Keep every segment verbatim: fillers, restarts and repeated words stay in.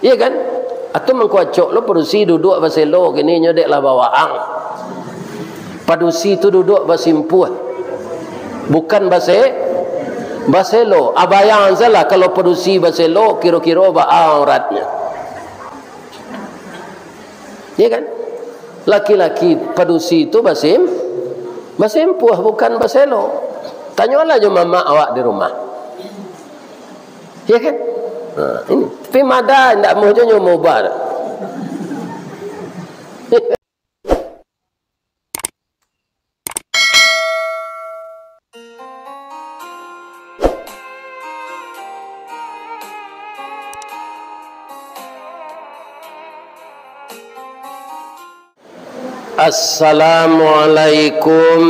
Iya kan? Atau mangko acok lo padusi duduak baselo kini nyo dek lah bawaang. Padusi tu duduak basimpuah. Bukan base-, baselo. Abayang salah kalau padusi baselo kiro-kiro baa auratnyo. Iya kan? Laki-laki padusi tu basim-, basimpuah bukan baselo. Tanyolah jo mamak awak di rumah. Ya kan? Nah, ini. Tapi mada ndak amuah jo nyo maubah. Assalamualaikum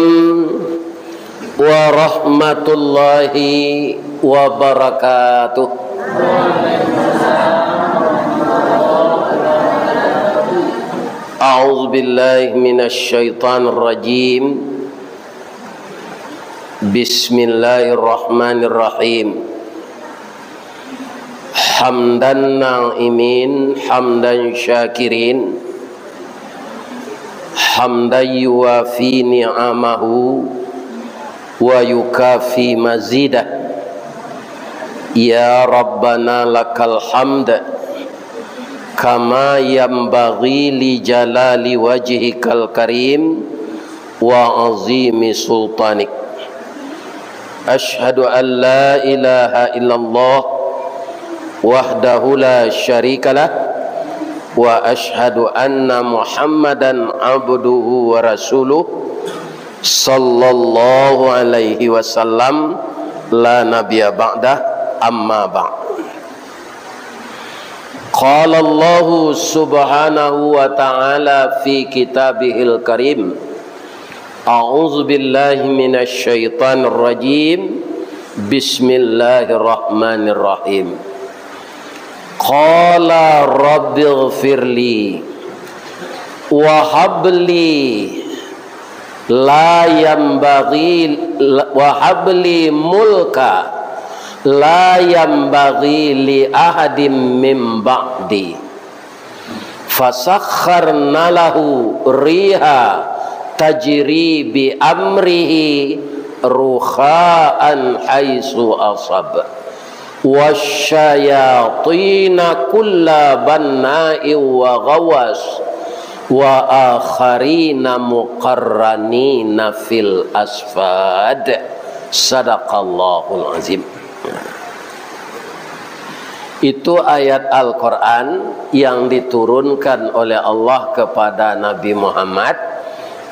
warahmatullahi wabarakatuh. A'udzubillahi minasyaitonirrajim. Bismillahirrahmanirrahim. Hamdan na'imin, hamdan syakirin, hamdan yuwafi ni'amahu wa yukafi mazidah. Ya Rabbana lakal hamd, kama yanbaghi li jalali wajhikal karim wa azimi sultanik. Asyhadu an la ilaha illallah wahdahu la syarikalah, wa asyhadu anna Muhammadan abduhu wa rasuluh, sallallahu alaihi wasallam, la nabiyya ba'dah, amma ba'd. Qala Allahu subhanahu wa ta'ala fi kitabihil karim, a'udzu billahi minasy syaithanir rajim, bismillahirrahmanirrahim. Qala rabbighfirli, wa habli la yanbaghi, wa habli mulka la yanbaghi li ahadim min ba'di. Fasakhkharna lahu riha tajri bi amrihi rukha'an haitsu ashab. Wasyayatina kulla banna'in wa ghawwas, wa akharina muqarranina fil asfad. Sadaqallahul azim. Itu ayat Al-Quran yang diturunkan oleh Allah kepada Nabi Muhammad,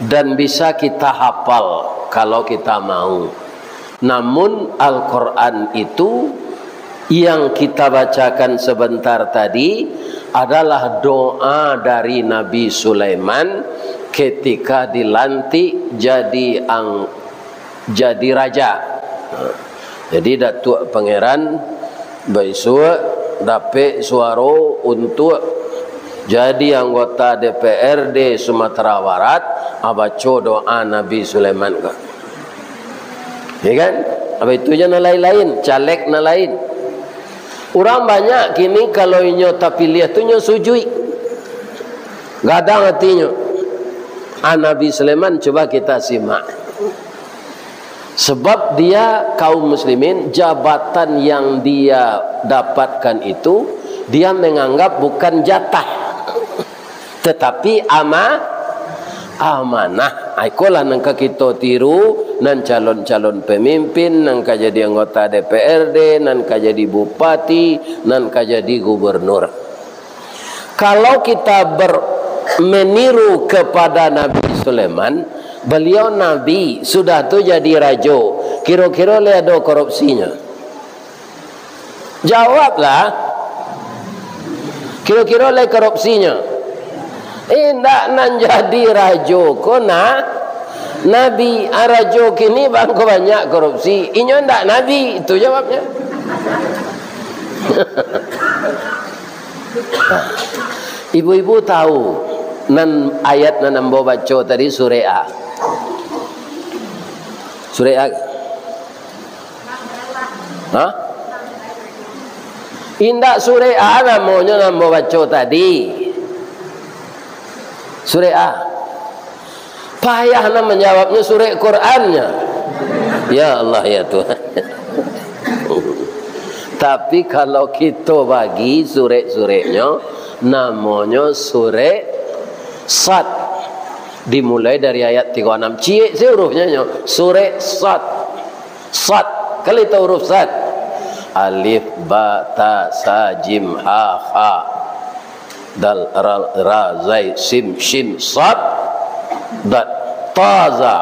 dan bisa kita hafal kalau kita mau. Namun, Al-Quran itu yang kita bacakan sebentar tadi adalah doa dari Nabi Sulaiman ketika dilantik jadi ang-, jadi raja. Jadi, Datuak Pangeran baisuak dapek suaro untuak jadi anggota D P R D Sumatera Barat, ah, baco doa Nabi Sulaiman ko. Ya kan? Abah itu ja nan lain-lain, caleg nan lain. Urang banyak kini kalau inyo tapiliah tu inyo sujuik. Gadang atinyo. Ah, Nabi Sulaiman, cuba kita simak. Sebab dia, kaum muslimin, jabatan yang dia dapatkan itu, dia menganggap bukan jatah, tetapi ama-, amanah. Ah, ikolah nan ka kito tiru, nan calon-calon pemimpin, nan ka jadi anggota D P R D, nan ka jadi bupati, nan ka jadi gubernur. Kalau kita ber-, meniru kepada Nabi Sulaiman, beliau nabi, sudah tu jadi rajo, kiro-kiro lai ado korupsinyo? Jawablah. Kiro-kiro lai korupsinyo? Indak, nan jadi rajo ko na-, nabi. Ah, rajo kini bangko banyak korupsi, inyo ndak nabi, itu jawabnyo. Ibu-ibu tahu nan ayat nan ambo baco tadi surek a? Surek a? Ha? Indak surek A namonyo nan ambo baco tadi. Surek A. Payah nan manjawabnyo surek Qurannyo. Ya Allah, ya Tuhan. Tapi kalau kito bagi surek-sureknyo, namonyo surek Sad. Dimulai dari ayat tigo anam. Ciek se hurufnyo nyo. Surek Sad. Sad. Kali tau huruf Sad? Alif, ba, ta, sa, jim, ha, kha. Dal, ra, ra, zai, sim, shin, sad, dad, ta, za.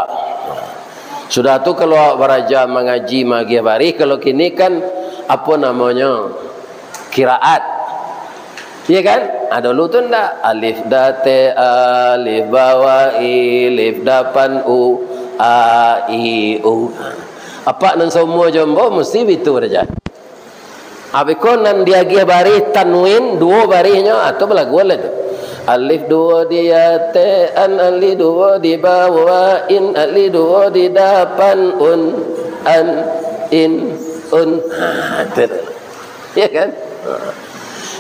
Sudah tu, kalau awak baraja mangaji, magiah barih, kalau kini kan, apo namonyo, kiraat. Iya kan? Ah, dulu tu ndak. Alif, da, te, alif, ba, wa, i, lif, da, pan, u, a, i, u. Apak nan saumua jo ambo, musti bitu baraja. Abih ko nan diagiah barih tanwin, duo barihnyo, ah, tu balagu lah tu. Alif duo di ate an, alif duo di bawa in, alif duo di dapan un, an, in, un. Ha, tu. Ya kan? Ha.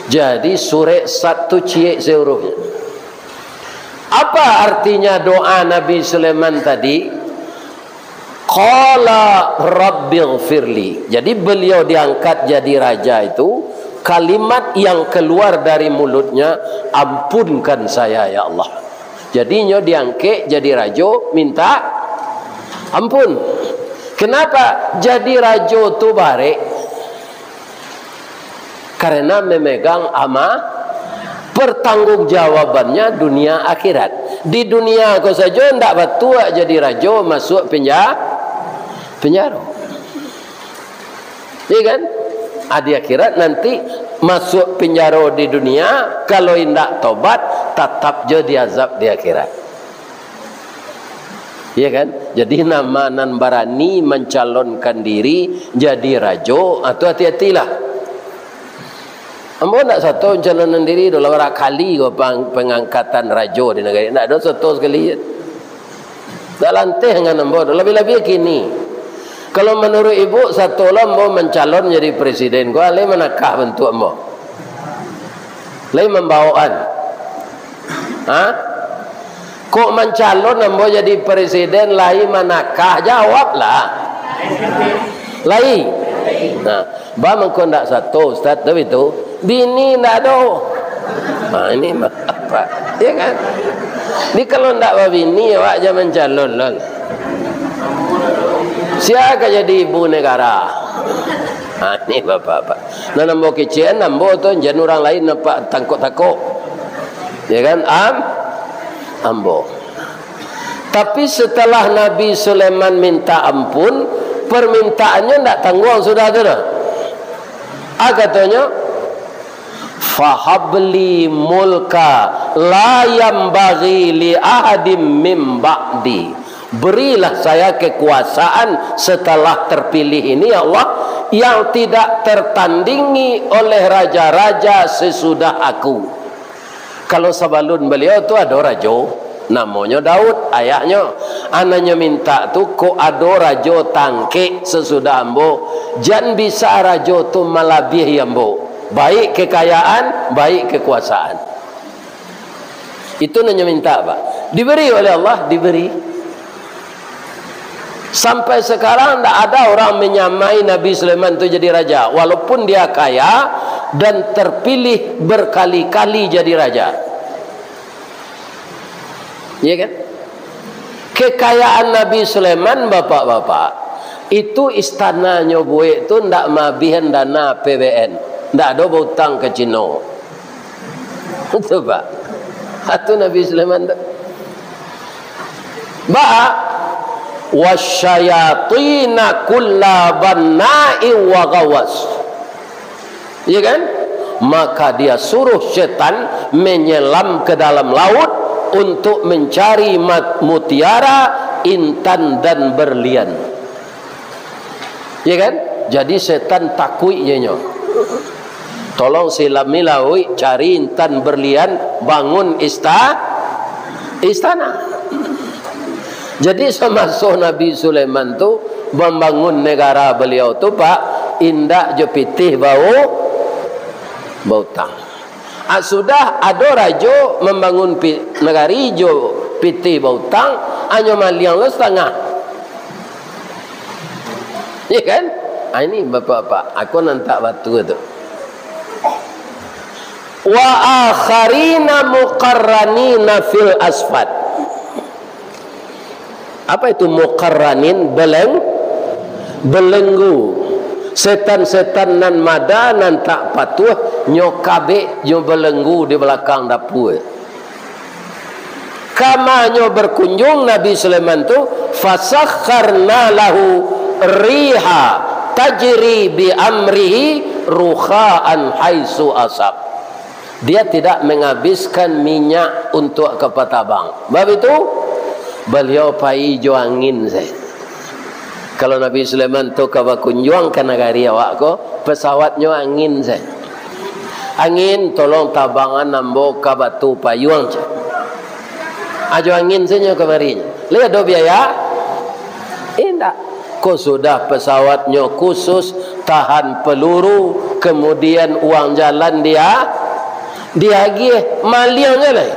Jadi, surek Sad tu ciek se hurufnyo. Apa artinya doa Nabi Sulaiman tadi? Qala rabbighfirli. Jadi, beliau diangkat jadi raja itu, kalimat yang keluar dari mulutnya, "Ampunkan saya, ya Allah." Jadi, nyo diangkek jadi rajo, minta ampun. Kenapa jadi rajo tu barek? Karena memegang ama-, pertanggungjawabannya dunia akhirat. Di dunia ko sajo ndak batuak jadi rajo, masuak penja-, penjaro. Iya kan? Ah, di akhirat nanti masuak penjaro di dunia, kalau indak tobat, tatap jo diazab di akhirat. Iya kan? Jadi, nama nan barani mancalonkan diri jadi rajo, ah, tu hati-hatilah. Ambo ndak sato mancalonkan diri doh, lah bara kali ko pang-, pangangkatan rajo di nagari. Ndak ado sato sakali. Ndak lanteh ngan ambo doh, labiah-labiah kini. Kalau manuruik ibu, sato lah ambo mancalon jadi presiden ko, alai manakah bantuak ambo. Lai mambaokan. Ha? Kok mancalon ambo jadi presiden lai manakah? Jawablah. Lai. Nah, ba mangko ndak sato, Ustaz, tu itu. Bini ndak ado. Nah, ini mah apa? Ya kan? Jadi kalau ndak babini, awak jan mancalon lah. Sia ka jadi ibu negara? Ha, ni bapak-bapak. Nan ambo kecekan, ambo tu, jan urang lain nampak tangkok-tangkok. Ya kan? Am-, ambo. Tapi setelah Nabi Sulaiman minta ampun, permintaannyo ndak tangguang sudah tu doh. Ah, katonyo, "Fahabli mulka la yambaghi li ahadim min ba'di." Berilah saya kekuasaan setelah terpilih ini, ya Allah, yang tidak tertandingi oleh raja-raja sesudah aku. Kalau sabalun baliau tu ado rajo, namonyo Daud, ayahnyo. Anaknyo minta tu, kok ado rajo tangkek sasudah ambo, jan bisa rajo tu malabiahi ambo, baik kekayaan, baik kekuasaan. Itu nan nyo minta, Pak. Diberi oleh Allah, diberi. Sampai sekarang ndak ada orang menyamai Nabi Sulaiman tu jadi raja, walaupun dia kaya dan terpilih berkali-kali jadi raja. Iya kan? Kekayaan Nabi Sulaiman, bapak-bapak, itu istananyo buek tu ndak maabihan dana A P B N, ndak ado bautang ka Cino. Itu, Pak. Itu Nabi Sulaiman tu. Ba, "Wasyayatina kulla banna'in wa gawas." Ya kan? Maka dia suruh setan menyelam ke dalam laut untuk mencari mat-, mutiara, intan, dan berlian. Ya kan? Jadi setan takuik je nyo. Tolong silami lauik, cari intan berlian, bangun ista-, istana. Jadi samaso Nabi Sulaiman tu mambangun negara beliau tu, Pak, indak jo pitih bau, Bautang. Ah, sudah ado rajo mambangun pi-, nagari jo pitih bautang, hanyo maliang lo satangah. Ya kan? Ah, ini bapak-bapak, aku nan tak batua tu. Wa akharina muqarranina fil asfad. Apa itu muqarranin? Beleng-, belenggu. Setan-setan nan mada, nan tak patuah, nyo kabek, nyo belenggu di balakang dapua. Kamanyo berkunjung Nabi Sulaiman tu, fasakharna lahu riha tajri bi amrihi rukha'an haitsu asab. Dia tidak menghabiskan minyak untuk kapal tabang. Sebab itu, baliau pai jo angin sajo. Kalau Nabi Sulaiman tu ka bakunjuang ka nagari awak ko, pesawatnyo angin sajo. "Angin, tolong tabangan ambo ka Batu Payuang," cak. Ajo angin sajo kamari. Lai ado biaya? Indak. Ko sudah pesawatnyo khusus, tahan peluru, kemudian uang jalan dia, diagiah, maliang je lai.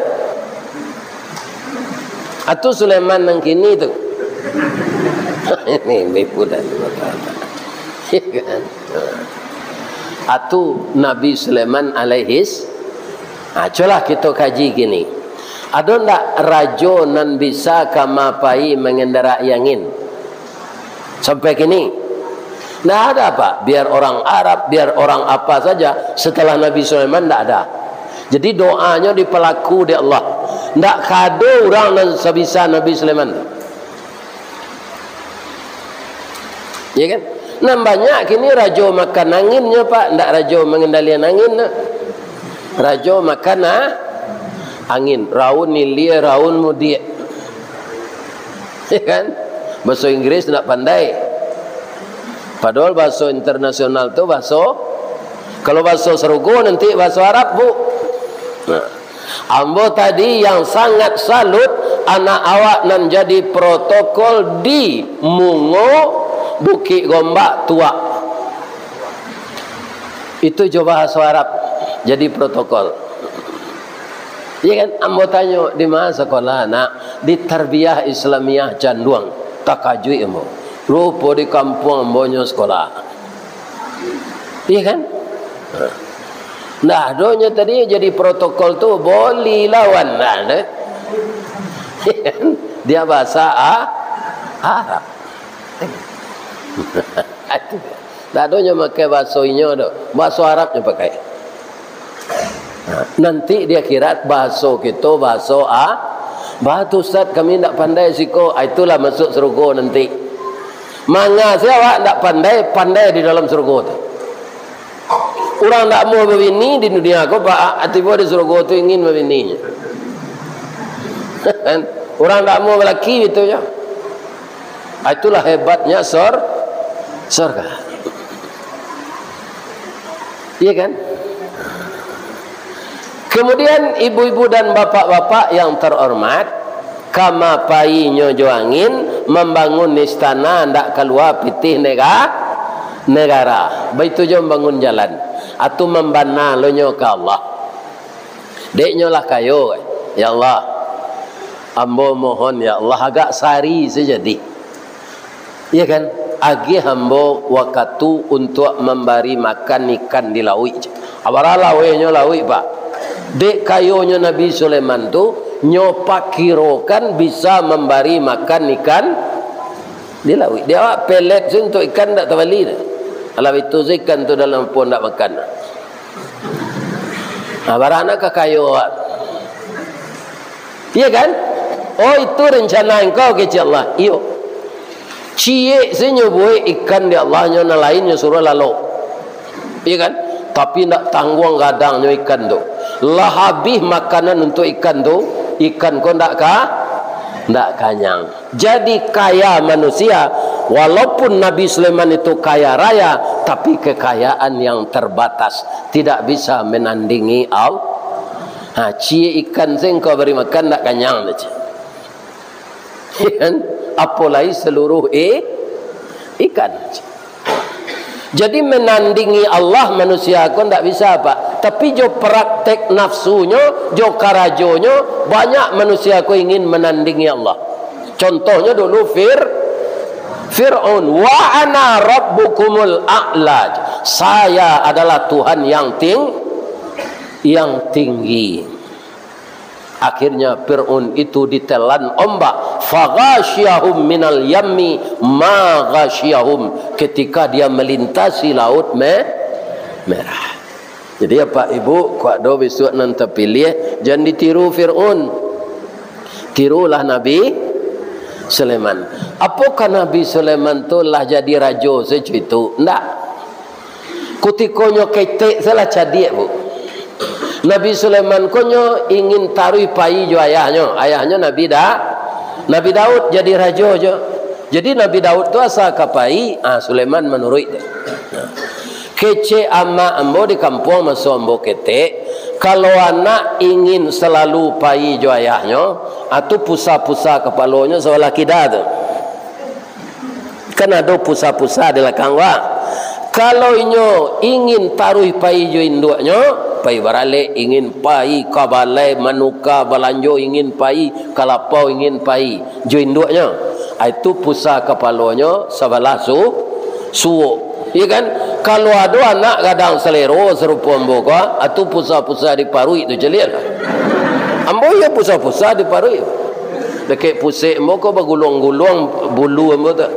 Atu Sulaiman nan kini tu. Ini bipu dan ya kan? Atu Nabi Sulaiman alaihis. Ha, cubolah kito kaji kini. Ado ndak rajo nan bisa ka mapai mangendarai angin? Sampai kini. Ndak ada, Pak. Biar orang Arab, biar orang apa saja, setelah Nabi Sulaiman ndak ada. Jadi doanyo dipalaku dek Allah. Ndak kado urang nan sabisa Nabi Sulaiman. Ya kan? Nan banyak kini rajo makan anginnyo, Pak, ndak rajo mangendalian angin, nah. Rajo makan, ah, angin, raun ilia, raun mudiak. Ya kan? Bahaso Inggris ndak pandai. Padahal bahaso internasional tu bahaso, kalau bahaso sarugo nanti bahaso Arab, Bu. Nah. Ambo tadi yang sangat salut, anak awak nan jadi protokol di Mungo, Bukik Gombak, Tuak. Itu jo bahaso Arab, jadi protokol. Iya kan? Ambo tanyo, "Di ma sakolah, Nak?" "Di Tarbiyah Islamiyah Canduang." Takajuik ambo. Rupo di kampuang ambo nyo sakolah. Iya kan? Nah, donyo tadi jadi protokol tu, boli lawan. Nah, deh. Dia bahasa A-, Arab. Itu. Ndak ado nyo makai bahaso inyo do. Bahaso Arab nyo pakai. Nanti di akhirat bahaso kito, bahaso A-, "Bah tu Ustaz, kami ndak pandai siko." Ah, itulah masuk sarugo nanti. Manga se awak ndak pandai, pandai di dalam sarugo tu. Urang ndak amuah babini di dunia ko, ba-, tibo di sarugo tu ingin babini. Urang ndak amuah balaki, itu nyo. Ah, itulah hebatnya sor-, sorga. Iya kan? Kemudian ibu-ibu dan bapak-bapak yang terhormat, kama painyo jo angin, mambangun istana ndak kalua pitih nega-, negara. Baitu jo mambangun jalan. Atu mambana lo nyo ka Allah. Dek nyo lah kayo, "Ya Allah, ambo mohon, ya Allah, agak sari sajo dih." Iya kan? "Agiah ambo wakatu untuak mambari makan ikan di lauik." Abaralah wehnyo lauik, Pak. Dek kayonyo Nabi Sulaiman tu, nyo pakirokan bisa mambari makan ikan di lauik. Di awak pelet se untuak ikan ndak tabali tu. Alah itu se ikan tu dalam puang ndak makan. Nah, barana kakayo awak. Iya kan? "Oh, itu rencana engkau," kecek Allah. "Iyo." Ciek se nyo buek ikan di Allah, nyo nan lain nyo suruah lalok. Iya kan? Tapi ndak tangguang gadangnyo ikan tu. Lah habih makanan untuak ikan tu, ikan ko ndak ka-, ndak kanyang. Jadi kaya manusia, walaupun Nabi Sulaiman itu kaya raya, tapi kekayaan yang terbatas, tidak bisa menandingi Al-, ha, ciek ikan se engkau bari makan, ndak kanyang tu, cek. Kan? Apolai seluruh i-, ikan. Jadi menandingi Allah manusia ko ndak bisa, Pak. Tapi jo praktek nafsunyo, jo karajonyo, banyak manusia ko ingin manandingi Allah. Contohnyo dulu Fir-, Fir'aun, "Wa ana rabbukumul a'la." "Saya adalah Tuhan yang ting-, yang tinggi." Akhirnya Fir'aun itu ditelan ombak, "Faghasyiyahum minal yammi ma ghasyiyahum," ketika dia melintasi Laut Me-, Merah. Jadi, Apak Ibu, kok ado bisuak nan tapiliah, jan ditiru Fir'aun. Tirulah Nabi Sulaiman. Apokah Nabi Sulaiman tu lah jadi rajo sajo itu? Ndak. Kutikonyo ketek salah cadiak, Bu. Nabi Sulaiman ko nyo ingin taruih pai jo ayahnyo. Ayahnyo Nabi Da-, Nabi Daud jadi rajo jo. Jadi Nabi Daud tu asa ka pai, ah, Sulaiman manuruik tu. Kecek amak ambo di kampuang maso ambo ketek, kalau anak ingin salalu pai jo ayahnyo, ah, tu pusa-pusa kapalonyo sabalah kida tu. Kan ado pusa-pusa di lakang, Pak. Kalau inyo ingin taruih pai jo induaknyo, pai baralek, ingin pai ka balai manuka balanjo, ingin pai ka lapau, ingin pai jo induaknyo. Ah, itu pusa kapalonyo sabalah su-, suok. Iya kan? Kalau ado anak gadang salero sarupo ambo ko, ah, tu pusa-pusa di paruik tu caliak. Ambo iyo pusa-pusa di paruik. Dakek pusek ambo ko baguluang-guluang bulu ambo tu.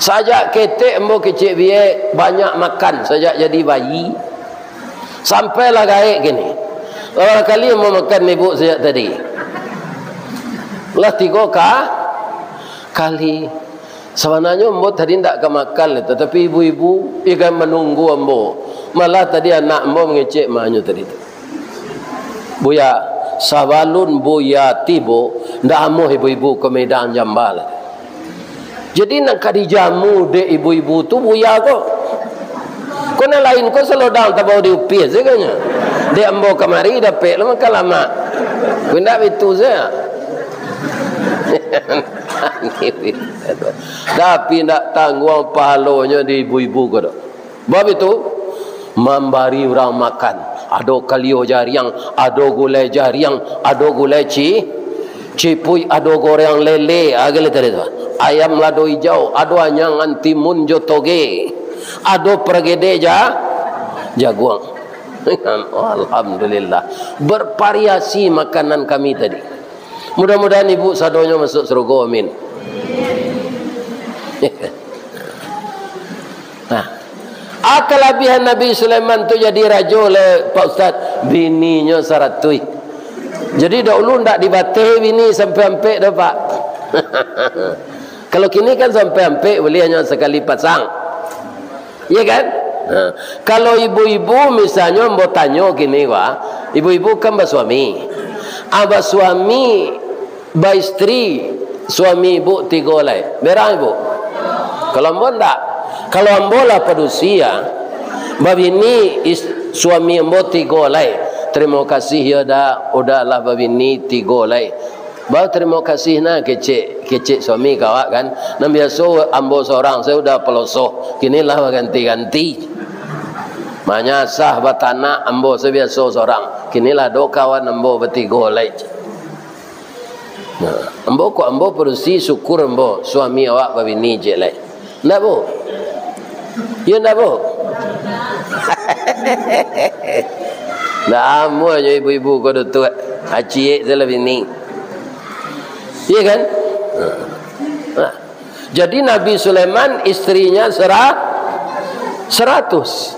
Sajak ketek ambo kecek biek, banyak makan sajak jadi bayi. Sampailah gaek kini. Bara kali ambo makan ibu sajak tadi? Lah tigo ka-, kali. Sabananyo ambo tadi ndak ka makan lai, tatapi ibu-ibu ikan manunggu ambo. Malah tadi anak ambo mangecek manyo tadi tu. Buya, sabalun Buya tibo, ndak amuah ibu-ibu ka Medan Jamba lai. Jadi, nan ka dijamu dek ibu-ibu tu Buya ko. Ko nan lain ko salodang tabao di upih sajo nyo. Dek ambo kamari dapek lo makan lamak. Ko indak bitu sajo. Tapi ndak tangguang pahalonyo di ibu-ibu ko doh. Bab itu, mambari urang makan. Ado kalio jariang, ado gulai jariang, ado gulai ci-, cipuik, ado goreng lele, ah, gulai tadi tu. Ayam lado ijau, ado anyangan timun jo toge, ado paragede ja-, jaguang. Alhamdulillah. Bervariasi makanan kami tadi. Mudah-mudahan ibu sadonyo masuk sarugo, amin. Nah, ah, kalabiahan Nabi Sulaiman tu jadi rajo lai, Pak Ustaz, bininyo saratuih. Jadi, dahulu ndak dibateh bini sampai ampek doh, Pak. Kalau kini kan sampai ampek buliah nyo sakali pasang. Iya kan? Nah, kalau ibu-ibu misalnyo ambo tanyo kini, wah, ibu-ibu kan basuami. Ah, basuami, baistri, suami ibu tigo lai. Berang ibu? Kalau ambo ndak. Kalau ambo lah padusi, ya, babini is-, suami ambo tigo lai. Tarimo kasih, ya, Da, udah lah babini tigo lai. Batarimo kasih nah, kecek, kecek suami ka awak kan. Nan biaso ambo sorang sajo udah palosoh, kini lah baganti-ganti. Manyasah batanak ambo sabiaso sorang, kini lah ado kawan ambo batigo lai. Nah, ambo kok ambo padusi, syukur ambo suami awak babini ciek lai. Ndak, Bu? Iyo ndak, Bu? Ndak amuah jo ibu-ibu ko doh tu, aciek tu lah bini. Iya kan? Nah. Jadi Nabi Sulaiman istrinya sera-, seratus.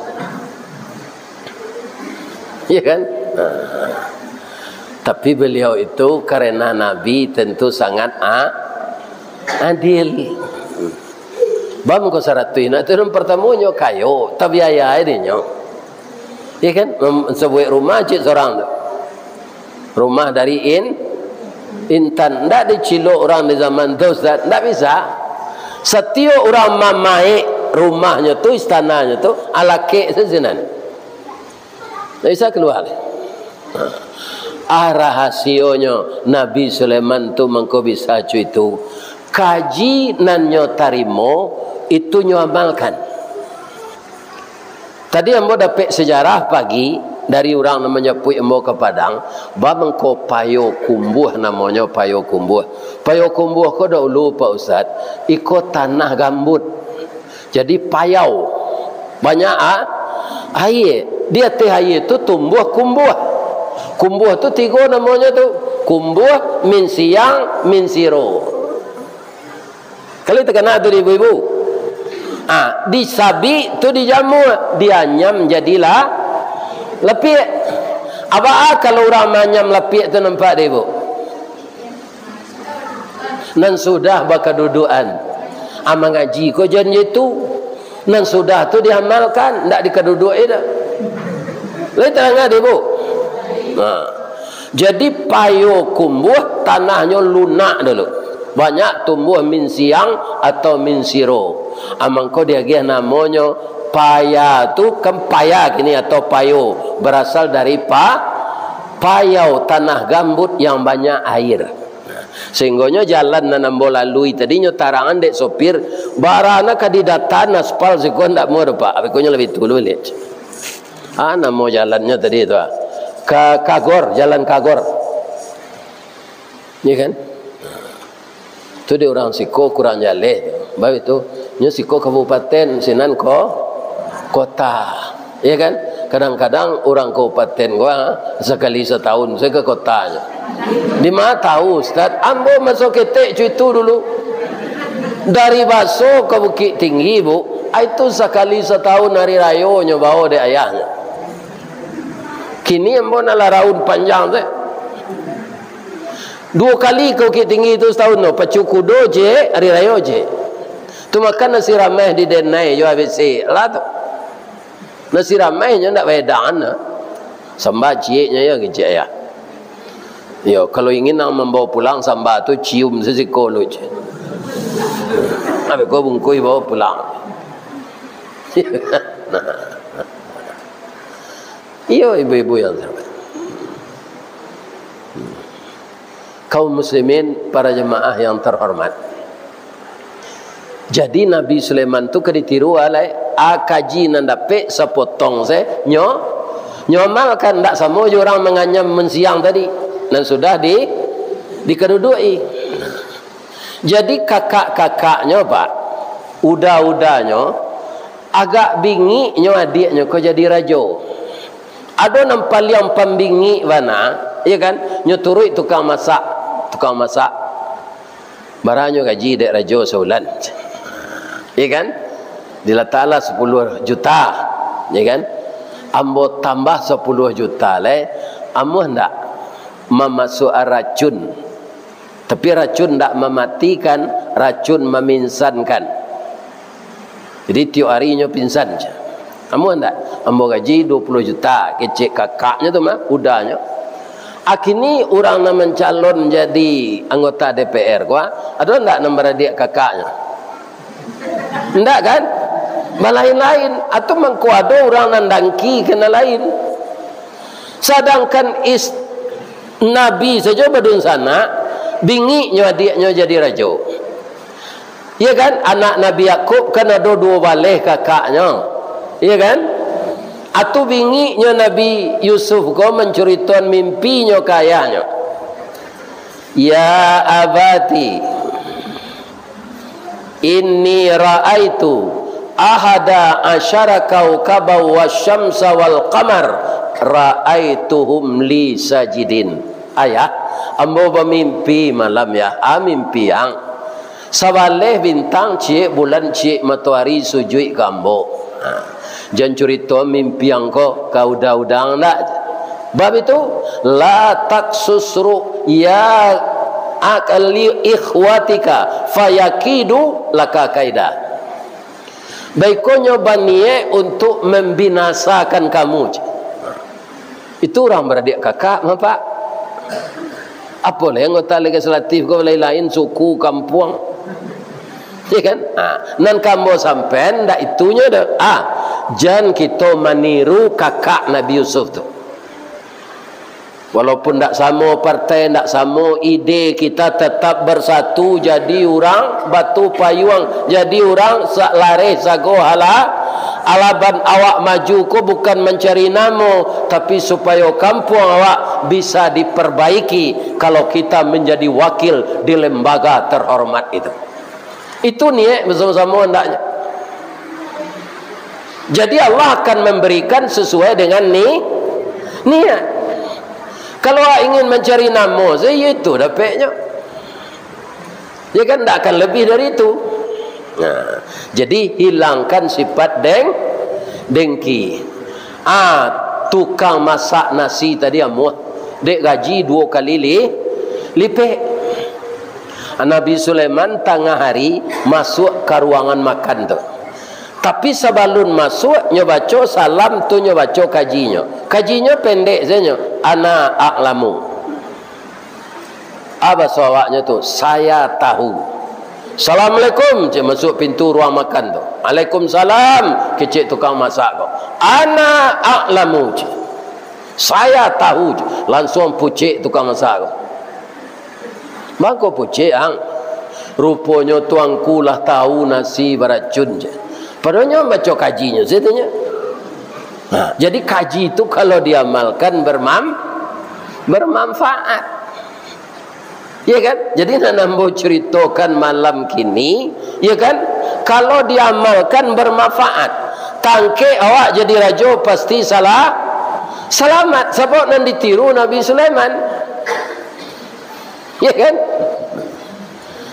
Iya kan? Nah. Tapi beliau itu karena Nabi tentu sangat a-, adil. Bam ko saratuih, nah, tu nan partamonyo kayo, tabiaya dinyo. Iya kan? Mem-, sabuik rumah cik sorang tu. Rumah dari in-, intan. Ndak dicilok urang di zaman tu, Ustaz. Ndak bisa. Satiok urang mamaek rumahnyo tu, istananyo tu, alakek sasinan. Ndak bisa kalua lai. Ah, rahasionyo Nabi Sulaiman tu mangko bisa co itu. Kaji nan nyo tarimo, itu nyo amalkan. Tadi ambo dapek sejarah pagi dari urang nan manjapuik ambo ka Padang, ba mangko Payo Kumbuah namonyo, Payo Kumbuah. Payo Kumbuah ko daulu, Pak Ustaz, iko tanah gambut. Jadi payau. Banyak, ah, aia. Di ateh aia tu tumbuah kumbuah. Kumbuah tu tigo namonyo tu. Kumbuah, minsiang, minsiro. Kalau takana tu di ibu-ibu. Ah, disabik tu dijamua, dianyam jadilah lapiak. Abaa kalau urang manyam lapiak tu nampak di ibu? Nan sudah bakadudukan. Ah, mangaji ko jan itu. Nan sudah tu diamalkan, ndak dikaduduak-i dah. Lai tarang di ibu? Nah. Jadi Payo Kumbuah tanahnyo lunak dulu. Banyak tumbuah minsiang atau minsiro. Ah, mangko diagiah namonyo Paya tu kan paya kini atau Payo, barasal dari pa-, payau, tanah gambut yang banyak air. Sahinggonyo jalan nan ambo lalui tadi nyo tarangan dek sopir, barana ka didatan aspal siko ndak muah doh, Pak. Abikonyo labiah tulu liek. Ah, namo jalannyo tadi tu, ah. Ka-, Kagor, Jalan Kagor. Iya kan? Tu di urang siko kurang jaleh tu. Baik tu, nyo siko kabupaten, sinan ko kota. Iya kan? Kadang-kadang urang kabupaten ko, ah, sakali satahun sajo ka kotanyo. Di ma tahu, Ustaz? Ambo maso ketek cuitu dulu. Dari Baso ka Bukittinggi, Bu, ah, itu sakali satahun hari rayonyo bao dek ayahnyo. Kini ambo nan lah raun panjang tu. Duo kali ka Bukittinggi tu satahun tu, pacu kudo ciek, hari rayo ciek. Tu makan nasi rameh di denai jo abisi lah tu. Nasi rameh nyo ndak baedangan lah. Samba cieknyo yo kecek ayah. Yo, kalau ingin nak mambawa pulang samba tu, cium sasiko lu ciek. Abih ko bungkuih bawa pulang. Nah. Iyo, ibu-ibu yang terhormat. Kaum muslimin, para jemaah yang terhormat. Jadi Nabi Sulaiman tu ka ditiru alai, a kaji nan dapek sapotong se, nyo, nyo amalkan, ndak samo jo urang manganyam minsiang tadi, nan sudah di, dikaduduak-i. Jadi kakak-kakaknyo, Pak, uda-udanyo, agak bingiknyo adiaknyo ko jadi rajo. Ado nan paliang pambingik bana, iyo kan? Nyo turuik tukang masak, tukang masak. Baranyo gaji dek rajo saulan. Iyo kan? Dilataklah sapuluah juta, iyo kan? Ambo tambah sapuluah juta lai, amuah ndak mamasuak racun? Tapi racun ndak mamatikan, racun maminsankan. Jadi, tiok ari inyo pinsan. Amuah ndak? Ambo gaji duo puluah juta, kecek kakaknyo tu mah, udanyo. Akini urang nan mancalon jadi anggota D P R ko, ado ndak nan baradiak kakaknyo? Ndak kan? Balain-lain. Atau mangko ado urang nan dangki ka nan lain. Sadangkan is-, Nabi sajo badunsanak, bingiknyo adiaknyo jadi rajo. Iya kan? Anak Nabi Yakub kan ado duo baleh kakaknyo. Iya kan? Atu bingiknyo Nabi Yusuf ko mancuritoan mimpinyo ka ayahnyo. Ya abati, inni ra'aitu ahada asyara kaukaban wasyamsa wal qamar, ra'aituhum li sajidin. Ayah, ambo bamimpi malam, Yah, a mimpi ang. Sabaleh bintang, ciek bulan, ciek matoari sujuik ka ambo. Ha. Jan curito mimpi ang ko ka uda-uda ang ndak. Bab itu, la taqsus ru'ya ak-, li ikhwatika fayakidu laka kaida. Baikonyo baniek untuk mambinasakan kamu. Itu urang baradiak kakak, Bapak. Apo lai anggota legislatif ko lain-lain suku, kampuang. Ya kan? Ha, nan ka ambo sampaian ndak itunyo doh. Ah, jan kito maniru kakak Nabi Yusuf tu. Walaupun ndak samo partai, ndak samo ide, kita tetap bersatu jadi urang Batu Payuang, jadi urang sa-, lareh sago hala-, alaban. Awak maju ko bukan mancari namo, tapi supayo kampuang awak bisa diperbaiki kalau kita menjadi wakil di lembaga terhormat itu. Itu niat bersama-sama hendaknya. Jadi Allah akan memberikan sesuai dengan ni-, niat. Kalau awak ingin mancari namo sajo, itu dapeknyo. Ya kan, ndak akan lebih dari itu. Nah, jadi hilangkan sifat deng-, dengki. Ah, tukang masak nasi tadi amuah, dek gaji duo kali li-, lipek. Nabi Sulaiman tangah hari masuak ka ruangan makan tu. Tapi sabalun masuak, nyo baco salam tu, nyo baco kajinyo. Kajinyo pendek sajo, "Ana a'lamu." Apa baso awaknyo tu? "Saya tahu." "Assalamualaikum," cek masuak pintu ruang makan tu. "Waalaikumsalam," kecek tukang masak ko. "Ana a'lamu," cek. "Saya tahu," cek. Lansuang pucek tukang masak ko. "Mangko pucek, Ang?" "Ruponyo tuangku lah tahu nasi baracun," cek. Padahal nyo baco kajinyo sajo tu nyo. Nah, jadi kaji tu kalau diamalkan bermam-, bermanfaat. Ya kan? Jadi nan ambo ceritokan malam kini, ya kan? Kalau diamalkan bermanfaat, tangkek awak jadi rajo pasti salah, salamat. Sabab nan ditiru Nabi Sulaiman. Ya kan?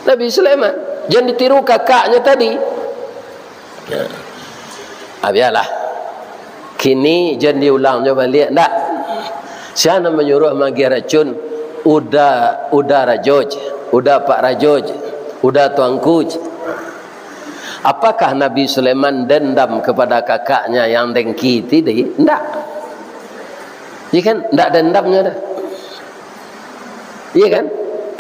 Nabi Sulaiman. Jan ditiru kakaknyo tadi. Ya. Ah, bialah. Kini jan diulangnyo baliak, ndak? Sia nan manyuruah magiah racun? Uda, uda rajo je, uda pak rajo je, uda tuangku je. Apakah Nabi Sulaiman dendam kepada kakaknya yang dengki tadi? Ndak. Ya kan? Ndak dendamnya dah. Iya kan?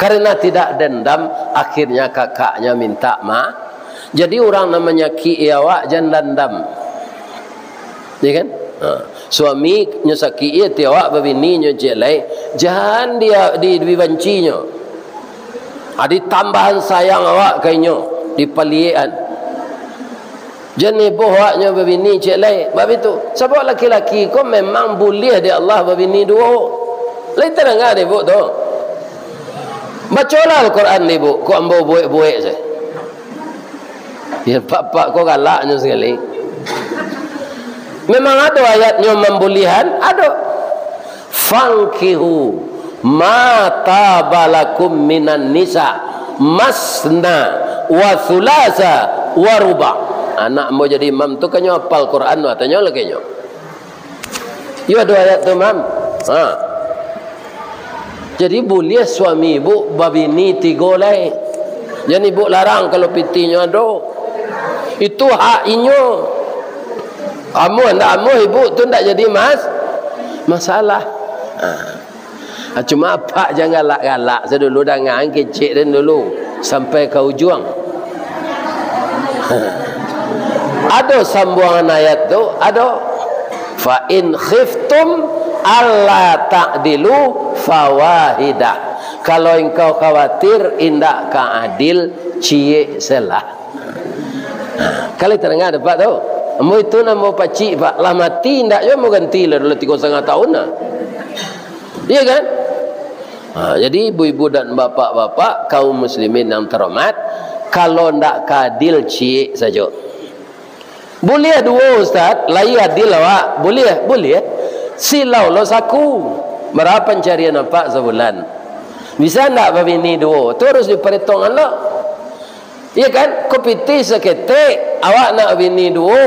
Karena tidak dendam, akhirnya kakaknya minta maaf. Jadi, urang nan manyakik-i awak, jan dandam. Iya kan? Ha. Suami nyo sakik-i ati awak, babini nyo ciek lai, jan di, di, dibanci nyo. Ha, ditambahan sayang awak ka inyo, dipaliek-an. Jan iboh awaknyo babini ciek lai, bak itu. Sabab laki-laki ko memang buliah dek Allah babini duo. Lai tadanga dek ibuk tu? Bacolah Al-Quran dek ibuk, kok ambo buek-buek se. Ya, bapak ko galaknyo sakali. Memang ado ayatnyo mambuliahan, ado. "Fankihu ma taba lakum minan nisa, masna wa sulasa wa ruba." Anak ambo jadi imam tu kan nyo apal Quran tu, tanyo lah ka inyo. Iyo ado ayat tu, Mam. Ha. Jadi, buliah suami ibuk babini tigo lai. Jan ibuk larang kalau pitihnyo ado. Itu hak inyo. Amuah ndak amuah ibuk tu ndak jadi mas-, masalah. Ha. Ah, cuma apak jan galak-galak se dulu, dangaan kecek den dulu sampai ka ujuang. Ado sambuangan ayat tu, ado. "Fa in khiftum alla ta'dilu fawahidah." Kalau engkau khawatir indak ka adil, ciek selah. Kalau tadanga dek apak tu. Ambo itu namo pacik, Pak. Lah mati, indak juo ambo ganti lah, lah tigo satangah tahun lah. Iya kan? Ha, jadi ibu-ibu dan bapak-bapak, kaum muslimin yang terhormat, kalau ndak ka adil, ciek sajo. Buliah duo, Ustaz, lai adil awak. Buliah, buliah. Silau lo saku. Bara pancarian apak sabulan? Bisa ndak babini duo? Tu harus diparhitungkan lo. Iya kan? Ko pitih saketek, awak nak bini duo,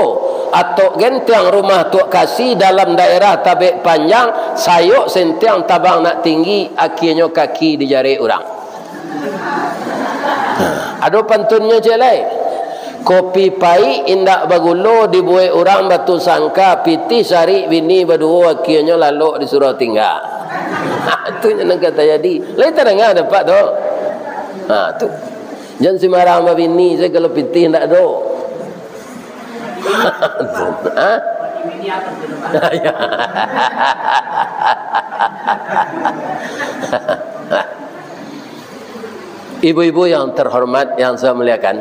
atok gentiang rumah tuak kasi dalam daerah Tabek Panjang, sayok sentiang tabang nak tinggi, akienyo kaki dijarek urang. Ado pantunnyo ciek lai. Kopi paik indak bagulo dibuek urang batu sangka, pitih sarik bini baduo, akienyo lalok disuruah tingga. Tu nyo nan ka tajadi. Lai tadanga dek apak tu? Ha, tu. Jan sumbarang babini sajo kalau pitih ndak ado. Ha? Ibu-ibu yang terhormat, yang saya muliakan,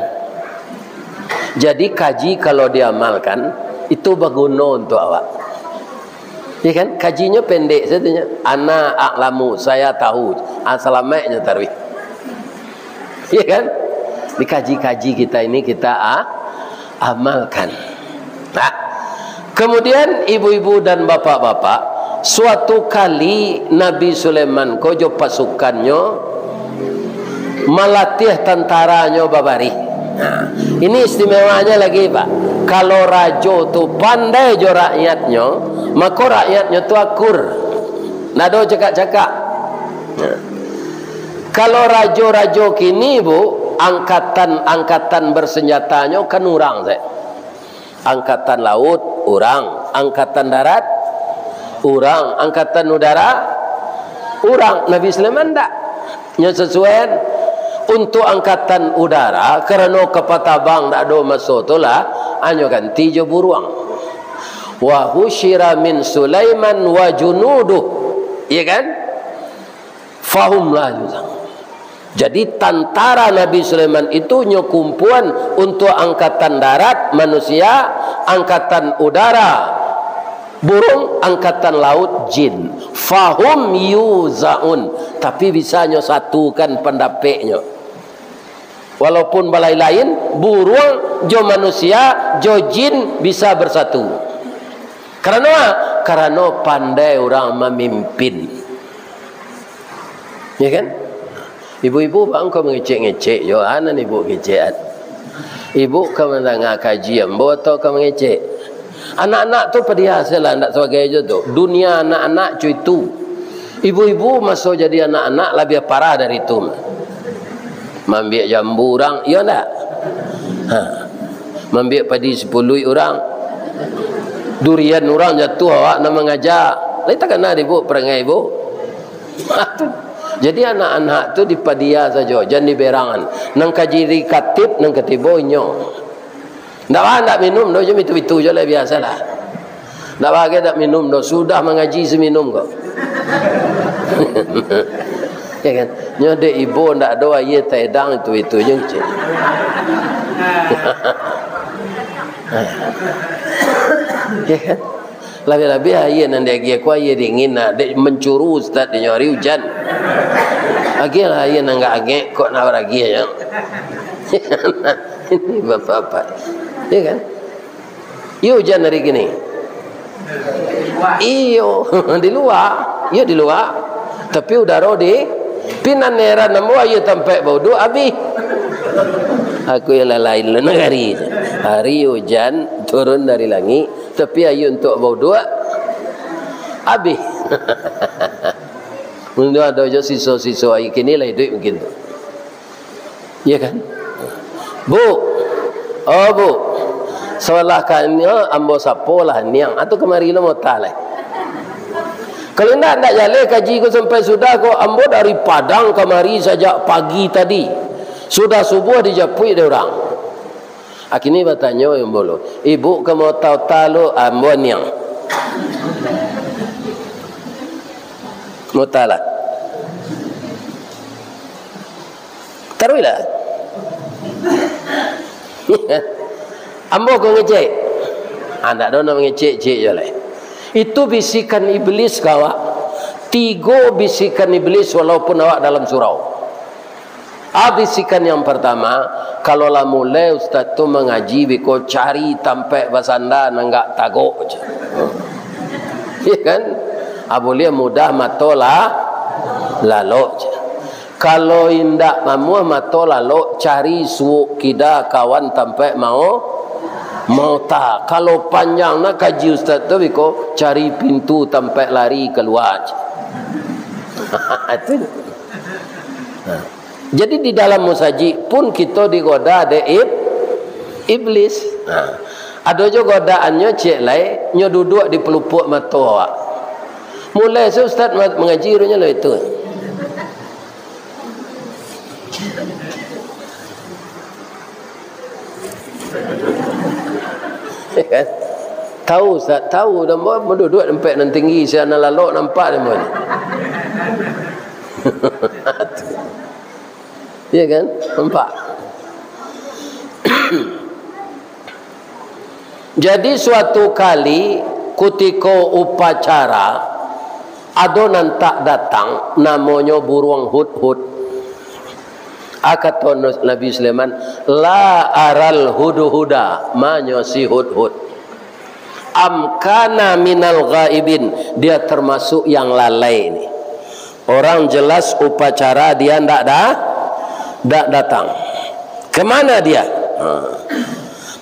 jadi kaji kalau diamalkan, itu baguno untuk awak. Ya kan? Kajinyo pendek sajo nyo. Ana a'lamu, saya tahu. Ah, salamaiknyo taruih. Ya kan? Dikaji-kaji kita ini, kita, ah, amalkan. Nah, kemudian ibu-ibu dan bapak-bapak, suatu kali Nabi Sulaiman ko jo pasukannyo malatiah tantaranyo babarih. Nah, ini istimewanya lagi, Pak. Kalau rajo tu pandai jo rakyatnyo, mako rakyatnyo tu akur. Ndak ado cakak-cakak. Nah. Kalau rajo-rajo kini, Bu, angkatan-angkatan bersenjatanyo kan urang sajo. Angkatan laut, urang. Angkatan darat, urang. Angkatan udara, urang. Nabi Sulaiman ndak. Nyo sasuaian. Untuk angkatan udara, karano kapal tabang ndak ado maso tu lah, anyo ganti jo buruang. Wa husyira min Sulaiman wa junuduh. Iya kan? Fahum la yuza'un. Jadi, tantara Nabi Sulaiman itu nyo kumpuan untuk angkatan darat, manusia, angkatan udara, burung, angkatan laut, jin. Fahum yuzaun. Tapi, bisa nyo satukan pandapeknyo. Walaupun balain-lain, buruang jo manusia, jo jin bisa bersatu. Karano, karano pandai urang mamimpin. Ya kan? Ibu-ibu, baa mangko mangecek-ngecek jo, a nan ibu kecekan? Ibu ka mandanga kaji ambo atau ka mangecek? Anak-anak tu padiah sajolah, ndak sabagai jo tu. Dunia anak-anak co itu. Ibu-ibu maso jadi anak-anak labiah parah dari tu. Maambiak jambu urang, iyo ndak? Ha. Maambiak padi sipuluik urang. Durian urang jatuah, awak nan mangaja. Lai takana dek ibu parangai ibu? Jadi anak-anak tu dipadiah sajo, jan diberangan. Nan ka jadi katib, nan ka tibo inyo. Ndak ba, ndak minum doh, jo itu-itu jo lah, biasalah. Ndak ba, ndak minum doh, sudah mangaji saminum ko. Ya kan? Nyo dek ibo ndak ado aia taedang, itu-itu jo, cek. Ya kan? Labiah-labiah aia nan diagiah ko aia dingin, nah, dek mancuru ustaz dinyo ari ujan. Agiahlah aia nan agak angek, kok nak baragiah nyo. Ini bapak-bapak. Ya kan? Iyo ujan ari kini. Iyo, di lua. Iyo di lua. Tapi udaro di, pi nan heran ambo aia tampek bauduak abih. Aku yang lain-lain lah nagari. Hari ujan turun dari langik, tapi aia untuak bauduak abih. Untuak ado jo siso-siso aia kini lah iduik mungkin tu. Iya kan? Bu, oh Bu, salah kanyo ambo sapolah niang, atau kamari lo mota lai. Kalau indak, indak jaleh kaji ko sampai sudah ko, ambo dari Padang kamari sajak pagi tadi. Sudah subuah dijapuik dek urang. Akhirnyo batanyo ambo lo, "Ibu ka mota-ota lo, ambo niang." Mota lah. Taruihlah. Ambo ko ngecek. Ah, ndak ado nak mangecek-cek jo lai. Itu bisikan iblis ka awak. Tigo bisikan iblis walaupun awak dalam surau. Ah, bisikan yang partamo, kalau lah mulai ustaz tu mangaji beko cari tampek basanda nan agak tagok je. Ya kan? Ah, buliah mudah mato lah, lalok je. Kalau indak mamuah mato lalok, cari suok kida kawan tampek mao, mota. Kalau panjang nak kaji ustaz tu beko, cari pintu tampek lari kalua je. Itu. Nah. Jadi di dalam musajik pun kito digoda dek ib-, iblis. Nah. Ado jo godaannyo ciek lai, nyo duduak di pelupuak mato awak. Mulai se ustaz ma-, mangaji, runyo lah itu. Ya kan? Tahu, Ustaz? Tahu. Dah mau menduduak tempat nan tinggi, siang nan lalok nampak dia mau. Ya kan? Nampak? Jadi, suatu kali, kutiko upacara, ado nan tak datang, namonyo buruang hudhud. A, kato Nabi Sulaiman, "La aral hudhuda," manyo si hudhud. "Am kana minal ghaibin," dia termasuk yang lalai ni. Orang jelas upacara dia ndak da-, ndak datang. Kemana dia? Ha.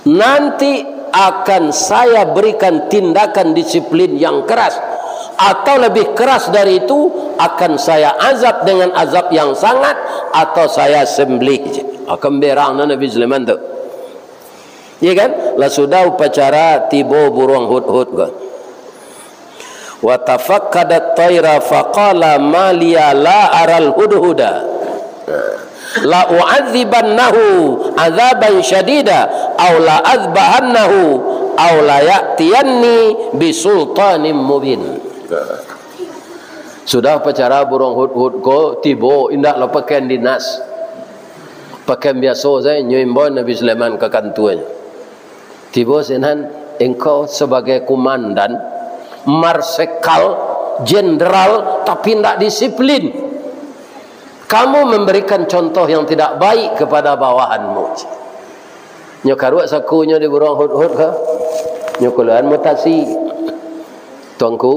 Nanti akan saya berikan tindakan disiplin yang keras, atau lebih keras dari itu, akan saya azab dengan azab yang sangat, atau saya sembelih. Akan berang Nabi Sulaiman tu. Ya kan? Lah sudah upacara, tibo buruang hudhud ko. "Wa tafaqqadat thaira faqala ma liya la aral hudhuda. La u'adzibannahu adzaban syadida, au la adzbahannahu, au la ya'tiyanni bisultanim mubin." Sudah upacara, buruang hudhud ko tibo, indak lo pakaian dinas. Pakaian biaso sajo, nyo imbau Nabi Sulaiman ka kantuanyo. Tibo sinan, engkau sebagai komandan, marsekal, jenderal, tapi ndak disiplin. Kamu memberikan contoh yang tidak baik kepada bawahanmu. Nyo karuak sakunyo di buruang hudhud ko, nyo kaluaan mutasi. Tuanku,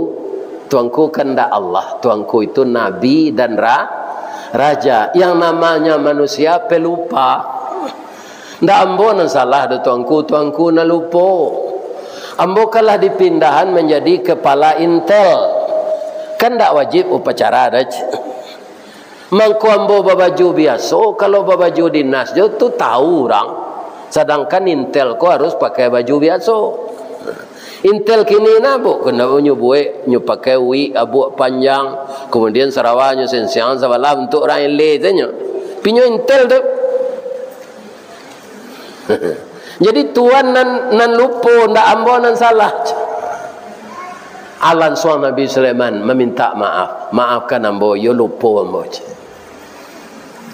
tuanku kandak Allah, tuanku itu nabi dan ra-, raja. Yang namanya manusia pelupa. Ndak ambo nan salah doh tuanku, tuanku nan lupo. Ambo kan lah dipindahan manjadi kepala intel. Kan ndak wajib upacara doh. Mangko ambo babaju biaso, kalau babaju dinas jo tu tahu urang. Sadangkan intel ko harus pakai baju biaso. Intel kini nah, bu, kena nyo buek, nyo pakai wig, abuak panjang, kemudian sarawa nyo sensiang sabalah untuak urang eleh tu nyo. Pinyo intel tu. Jadi tuan nan, nan lupo, ndak ambo nan salah. Ah, lansuang Nabi Sulaiman maminta maaf. "Maafkan ambo, iyo lupo ambo."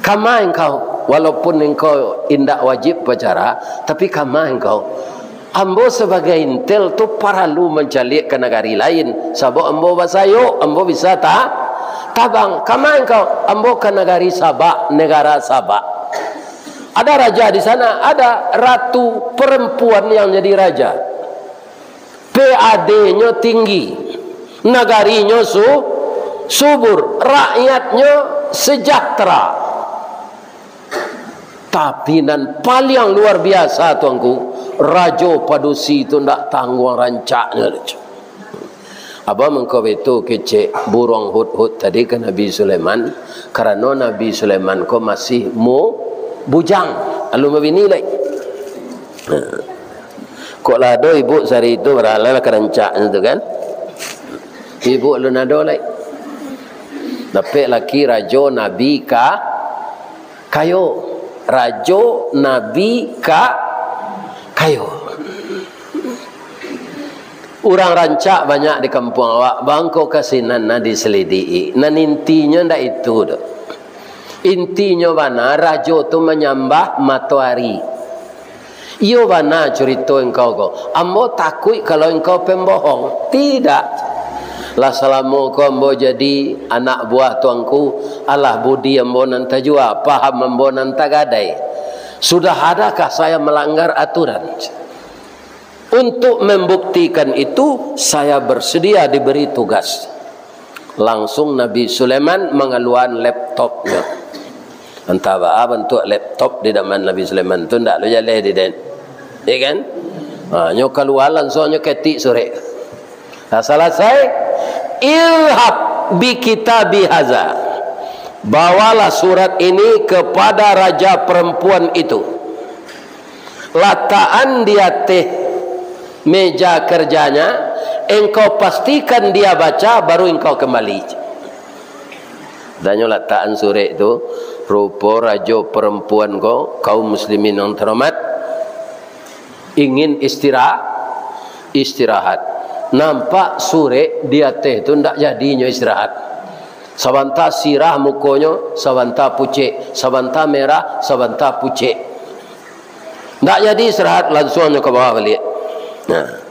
Kama engkau, walaupun engkau indak wajib upacara, tapi kama engkau. Ambo sabagai intel tu paralu mancaliak ka nagari lain, sabab ambo basayok, ambo bisa ta-, tabang. Kama engkau, ambo ka nagari Sabak, negara Sabak. Ada raja di sana, ada ratu perempuan yang jadi raja. P A D-nyo tinggi, nagarinyo su-, subur, rakyatnyo sejahtera. Tapi nan paliang luar biasa, tuanku, rajo padusi tu ndak tangguang rancaknyo. Abah mangko baitu kecek buruang hudhud tadi ka Nabi Sulaiman, karano Nabi Sulaiman ko masih mu-, bujang, alun babini lai. Nah. Kok lah ado ibuk sari tu, baralah ka rancak tu kan. Ibuk alun ado lai. Dapek laki rajo nabi ka-, kayo. Rajo nabi ka-, kayo. Urang rancak banyak di kampuang awak, bangko ka sinan nah diselidiki. Nan intinyo ndak itu doh. Intinyo bana, rajo tu manyambah matoari. Iyo bana curito engkau ko. Ambo takuik kalau engkau pembohong. Tidak. Lah salamo ko ambo jadi anak buah tuanku, alah budi ambo nan tajua, paham ambo nan tagadai. Sudah adakah saya melanggar aturan? Untuk membuktikan itu, saya bersedia diberi tugas. Langsung Nabi Sulaiman mangaluakan laptopnyo. Antah baa bantuak laptop di zaman Nabi Sulaiman tu, ndak lo jaleh di den. Ya kan? Ha, nyo kalua langsung nyo ketik surek. Nah, salasai, "Idhab bi kitabi haza." Bawalah surat ini kepada raja perempuan itu. Latakan di ateh meja kerjanya, engkau pastikan dia baca, baru engkau kembali. Danyo latakan surek tu, rupo rajo perempuan ko, kaum muslimin yang terhormat, ingin istirahat, Istirahat. Nampak surek di ateh tu ndak jadinyo istirahat. Sabanta sirah mukonyo, sabanta pucek, sabanta merah, sabanta pucek. Ndak jadi istirahat, lansuang nyo ka bawah baliak. Nah,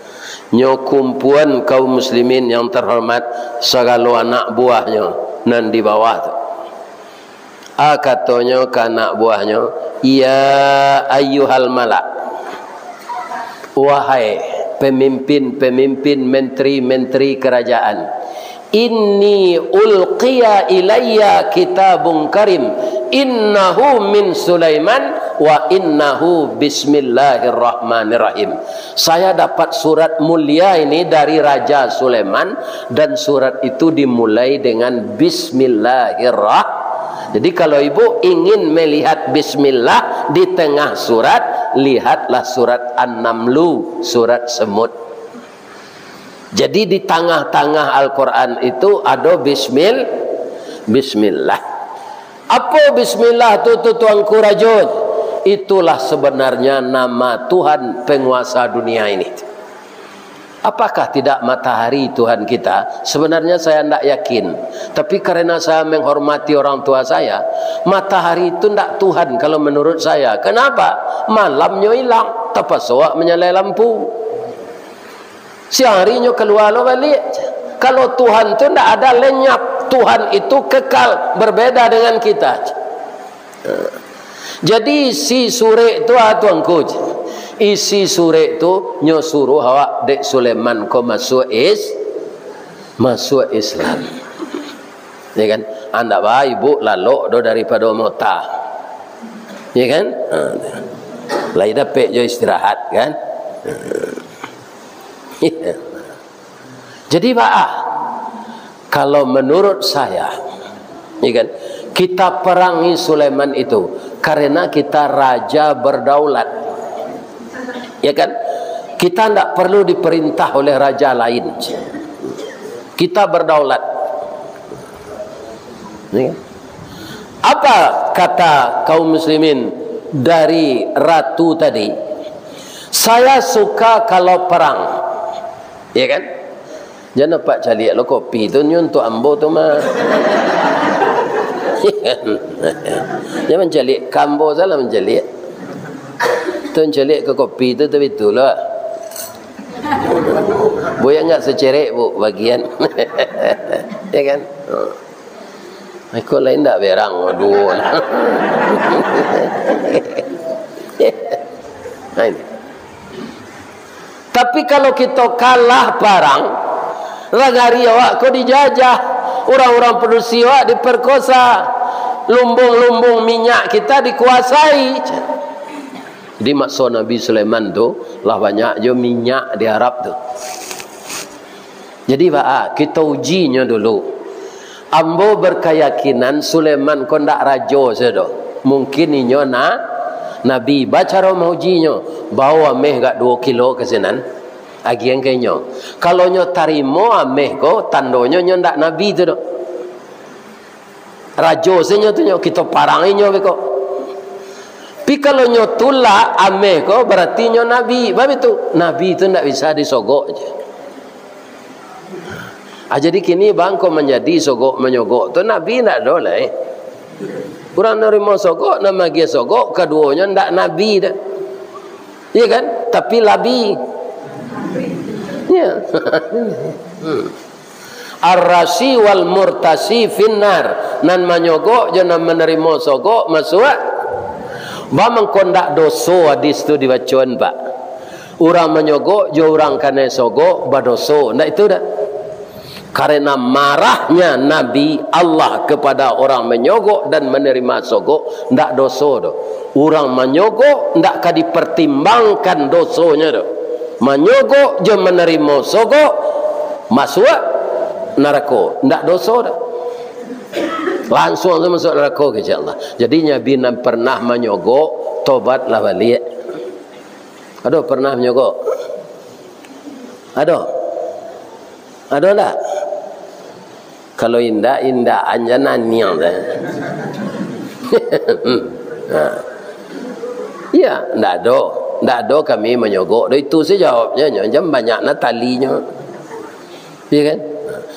nyo kumpuan kaum muslimin yang terhormat, sagalo anak buahnyo nan di bawah tu. A, katonyo ka anak buahnyo, "Ya ayyuhal mala', wahai pemimpin-pemimpin, menteri-menteri kerajaan, inni ulqiya ilayya kitabun karim, innahu min Sulaiman wa innahu bismillahirrahmanirrahim. Saya dapat surat mulia ini dari Raja Sulaiman, dan surat itu dimulai dengan bismillahirrah-" Jadi, kalau ibu ingin melihat bismillah di tengah surat, lihatlah surat An-Namlu, surat semut. Jadi, di tangah-tangah Al-Quran itu ado bismil-, bismillah. Apo bismillah tu, tu Tuanku Rajo? Itulah sebenarnya nama Tuhan penguasa dunia ini. Apakah tidak matahari Tuhan kita? Sebenarnya saya ndak yakin. Tapi karena saya menghormati orang tua saya, matahari itu ndak Tuhan kalau menurut saya. Kenapa? Malamnyo ilang, tapaso awak manyalai lampu. Siang harinyo kalua lo baliak. Kalau Tuhan tu ndak ada lenyap. Tuhan itu kekal, berbeda dengan kita. Jadi, isi surek tu, ah, Tuanku, isi surek tu nyo suruh awak dek Sulaiman ko masuak is-, masuak Islam. Ya kan? Andak baa ibu lalok do daripado mota. Ya kan? Ha, lai dapek jo istirahat, kan? Jadi, baa, kalau menurut saya, ya kan, kita perangi Sulaiman itu karena kita raja berdaulat. Ya kan? Kita ndak perlu diperintah oleh raja lain. Kita berdaulat. Ya kan? Apa kata kaum muslimin dari ratu tadi? "Saya suka kalau perang." Ya kan? Jan apak caliak lo kopi tu, nyo untuak ambo tu mah. Jan mancaliak ka ambo, salah mancaliak. Tu mancaliak ka kopi tu, tapi itulah. Buya ndak sacerek, Bu, bagian. Ya kan? Iko lain ndak berang, duo. Nah, ini. Tapi kalau kito kalah parang, nagari awak ko dijajah, urang-urang padusi awak diperkosa, lumbung-lumbung minyak kita dikuasai. Di maso Nabi Sulaiman tu, lah banyak jo minyak di Arab tu. Jadi, baa, kito ujinyo dulu. Ambo berkeyakinan Sulaiman ko ndak rajo sajo doh. Mungkin inyo na-, nabi. Bacaro maujinyo, bao ameh agak duo kilo ka sinan. Agiah ka inyo. Kalau nyo tarimo ameh ko, tandonyo nyo ndak nabi tu doh. Rajo sajo tu nyo, kito parang inyo beko. Tapi kalau nyo tulak ameh ko, berarti nyo nabi. Bab itu, nabi tu ndak bisa disogok je. Ah, jadi kini bangko manjadi sogok manyogok tu nabi ndak ado lai. Urang narimo sogok, nan magiah sogok, kaduonyo ndak nabi dah. Iya kan? Tapi labi. Ya. Hmm. Ar-rasi wal murtasi finnar. Nan manyogok jo nan manarimo sogok masuak. Ba mangko ndak doso hadis tu dibacoan, Pak? Urang manyogok jo urang kanai sogok badoso, ndak itu dah? Karena marahnya Nabi Allah kepada orang manyogok dan menerima sogok, ndak doso doh. Urang manyogok ndak ka dipertimbangkan dosonyo doh. Manyogok jo menerima sogok masuak narako, ndak doso doh. Lansuang tu masuak narako, insya Allah. Jadi, Nabi nan pernah manyogok, tobatlah baliak. Ado pernah manyogok? Ado? Ado ndak? Kalau indak, indak, anja naniang tu. Ha. Iya, ndak ado. Ndak ado kami manyogok doh, itu sajo jawabnyo, nyo jan banyak na talinyo. Iyo kan?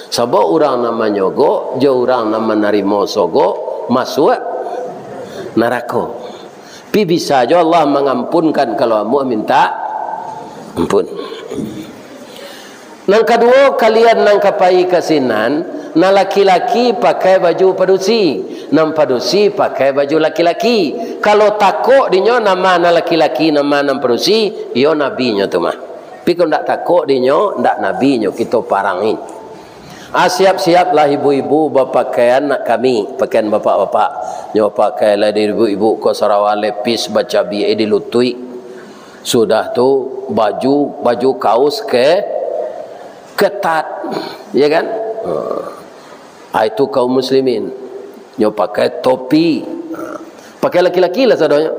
Sabab urang nan manyogok jo urang nan manarimo sogok masuak narako. Tapi bisa jo Allah mangampunkan kalau ambo minta ampun. Nan kaduo, kalian nan ka pai ka sinan, nan laki-laki pakai baju padusi, nan padusi pakai baju laki-laki. Kalau takok dinyo nama nan laki-laki, nama nan padusi, iyo nabinyo tu mah. Tapi kalau ndak takok dinyo, ndak nabinyo, kito parangi. Ah, siap-siaplah ibu-ibu bapakaian nak kami, pakaian bapak-bapak. Nyo pakailah di ibu-ibu ko sarawa lepis bacabiak di lutuik. Sudah tu, baju, baju kaus ke ketat, ya kan? Ha. Ah, itu kaum muslimin. Nyo pakai topi. Ha. Pakai laki-laki lah sadonyo.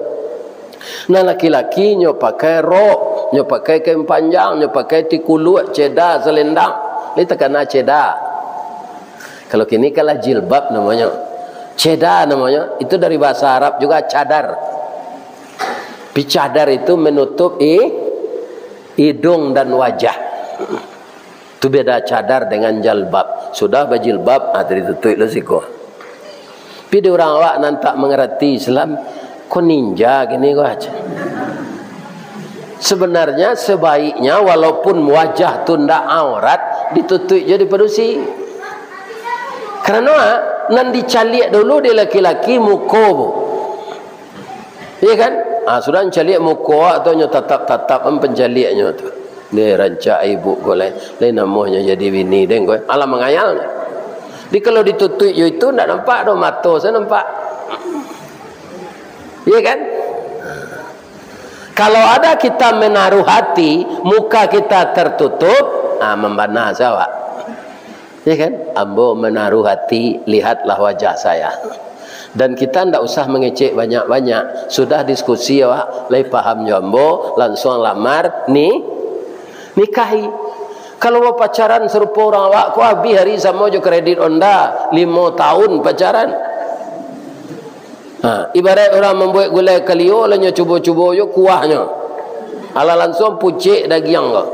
Nah, laki-laki nyo pakai rok, nyo pakai kain panjang, nyo pakai tikuluak, ceda, salendang. Ini takana ceda. Kalau kini kan lah jilbab namonyo. Ceda namonyo, itu dari bahasa Arab juga cadar. Tapi cadar itu menutup i-, hidung dan wajah. Tu beda cadar dengan jalbab. Sudah bajilbab, ah, ditutuik lo siko. Tapi di urang awak nan tak mangarati Islam, ko ninja kini ko aja. Sebenarnya, sebaiknya, walaupun wajah tu ndak aurat, ditutuik jo di padusi. Karano, ah, nan dicaliak dulu di laki-laki muko, Bu. Iya kan? Ah, sudah mancaliak muko awak tu, nyo tatap-tatap an pancaliaknyo tu. Deh, rancak ibu ko lai. Lai namonyo jadi bini deh ko. Alah mangayal. Jadi kalau ditutuik jo itu, ndak nampak doh, mato sajo nampak. Iya kan? Kalau ada kita menaruh hati, muka kita tertutup, ah, mambana sajo awak. Ya kan? Ambo menaruh hati, lihatlah wajah saya. Dan kita ndak usah mangecek banyak-banyak. Sudah diskusi awak, lai paham jo ambo, lansuang lamar, ni, nikahi. Kalau bapacaran sarupo urang awak, ko abih ari samo jo kredit Honda, limo tahun pacaran. Ha, ibarat urang mambuek gulai kalio, lah nyo cubo-cubo jo kuahnyo. Alah lansuang pucek dagiang ko.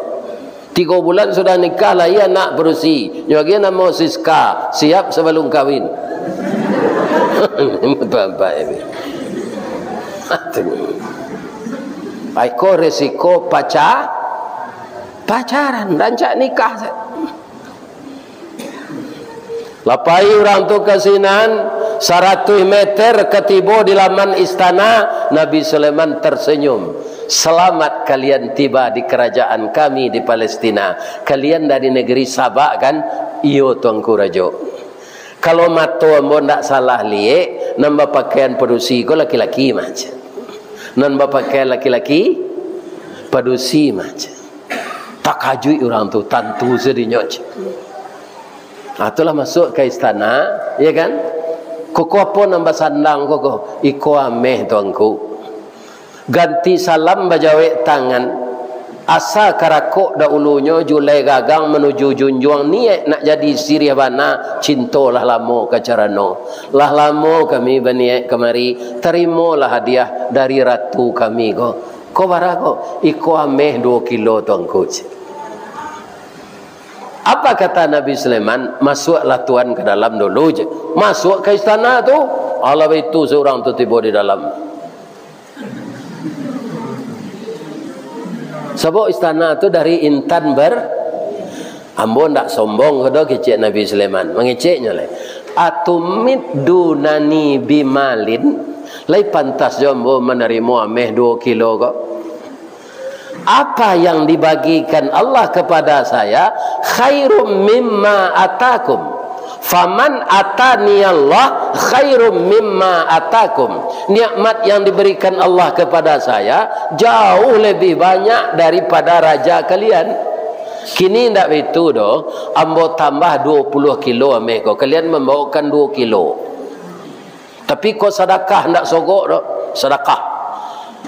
Tigo bulan sudah nikah, lahia anak padusi. Nyo agiah namo Siska, siap sabalum kawin. Batua-batua ini. Ai ko resiko paca-, pacaran, rancak nikah. Lah pai urang tu ka sinan, saratuih meter ka tibo di laman istana, Nabi Sulaiman tersenyum. "Selamat kalian tiba di kerajaan kami di Palestina. Kalian dari negeri Saba, kan?" "Iyo, Tuanku Rajo." "Kalau mato ambo ndak salah liek, nan bapakaian padusi ko laki-laki mah," cek. "Nan bapakaian laki-laki, padusi mah," cek. Takajuik urang tu, tantu sadinyo, cek. Ah, tu lah masuak ka istana, ya kan? "Koko apo nan basandang koko?" "Iko ameh, Tuanku." Ganti salam, bajawek tangan. Asa karakok dahulunyo, julai gagang manuju junjuang, niaik nak jadi siriah bana, cinto lah lamo ka carano. Lah lamo kami baniaik kamari, tarimolah hadiah dari ratu kami ko. "Ko bara ko?" "Iko ameh duo kilo, Tuanku." Apa kata Nabi Sulaiman? "Masuaklah tuan ka dalam dulu," cek. Masuak ka istana tu, alah baitu surang tu tibo di dalam. Sabab istana tu dari intan ber-, ambo ndak sombong ko doh, kecek Nabi Sulaiman. Mangeceknyo lai. "Atumiddunani bimalin?" Lai pantas jo ambo manarimo ameh duo kilo ko? Apa yang dibagikan Allah kepada saya khairum mimma atakum. Faman atani Allah khairum mimma atakum. Nikmat yang diberikan Allah kepada saya jauh lebih banyak daripada raja kalian. Kini ndak baitu doh, ambo tambah duo puluah kilo ameh ko, kalian mambawakan duo kilo. Tapi ko sadakah, ndak sogok doh, sadakah.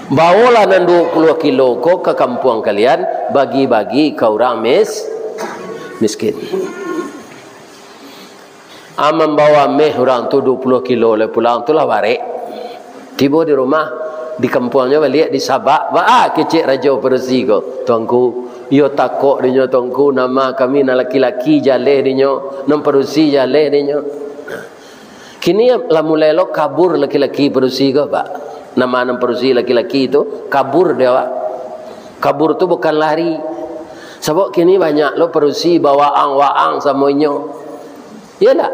Bawolah nan duo puluah kilo ko ka kampuang kalian, bagi-bagi ka urang mis-, miskin. Ah, mambawo ameh urang tu duo puluah kilo, lai pulang tu lah barek. Tibo di rumah, Di kampuangnyo baliak di Sabak, baa kecek rajo padusi ko, "Tuanku, iyo takok dinyo, Tuanku, nama kami nan laki-laki jaleh dinyo, nan padusi jaleh dinyo." Kini lah mulai lo kabur laki-laki padusi ko, Pak. Nama nan padusi laki-laki tu, kabur dek awak. Kabur tu bukan lari. Sabab kini banyak lo padusi bawaang-waang samo inyo. Iyo ndak?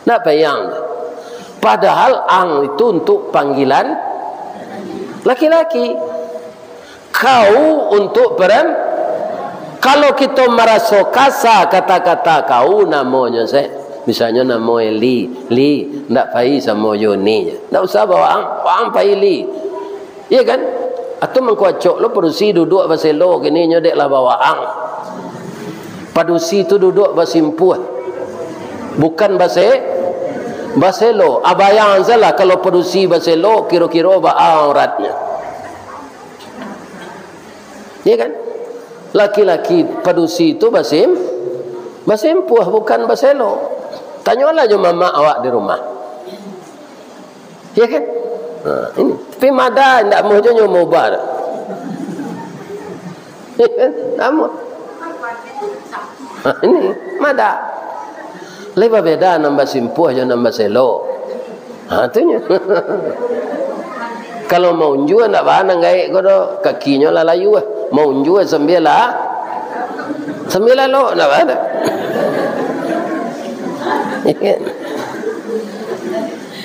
Ndak payah. Padahal ang itu untuk panggilan laki-laki. Kau untuk perem-, kalau kito maraso kasa kata-kata kau, namonyo se, misalnyo namo e Li, Li, ndak pai samo jo ni. Ndak usah bawaang, waang pai Li. Iyo kan? Atau mangko acok lo padusi duduak baselo kini nyo dek lah bawaang. Padusi tu duduak basimpuah. Bukan base-, baselo. Abayang salah kalau padusi baselo, kiro-kiro baa auratnyo. Iyo kan? Laki-laki padusi tu basim-, basimpuah, bukan baselo. Tanyolah jo mamak awak di rumah. Iyo kan? Ha, ini. Tapi mada indak amuah jo nyo maubah tu. Iyo kan? Indak amuah. Ha, ini. Mada. Lai babeda nan basimpuah jo nan baselo. Ha, tu nyo. Kalau maunjua ndak baa nan gaek ko doh, kakinyo lah layuah. Maunjua sambil lah, sambil lalok, ndak baa doh.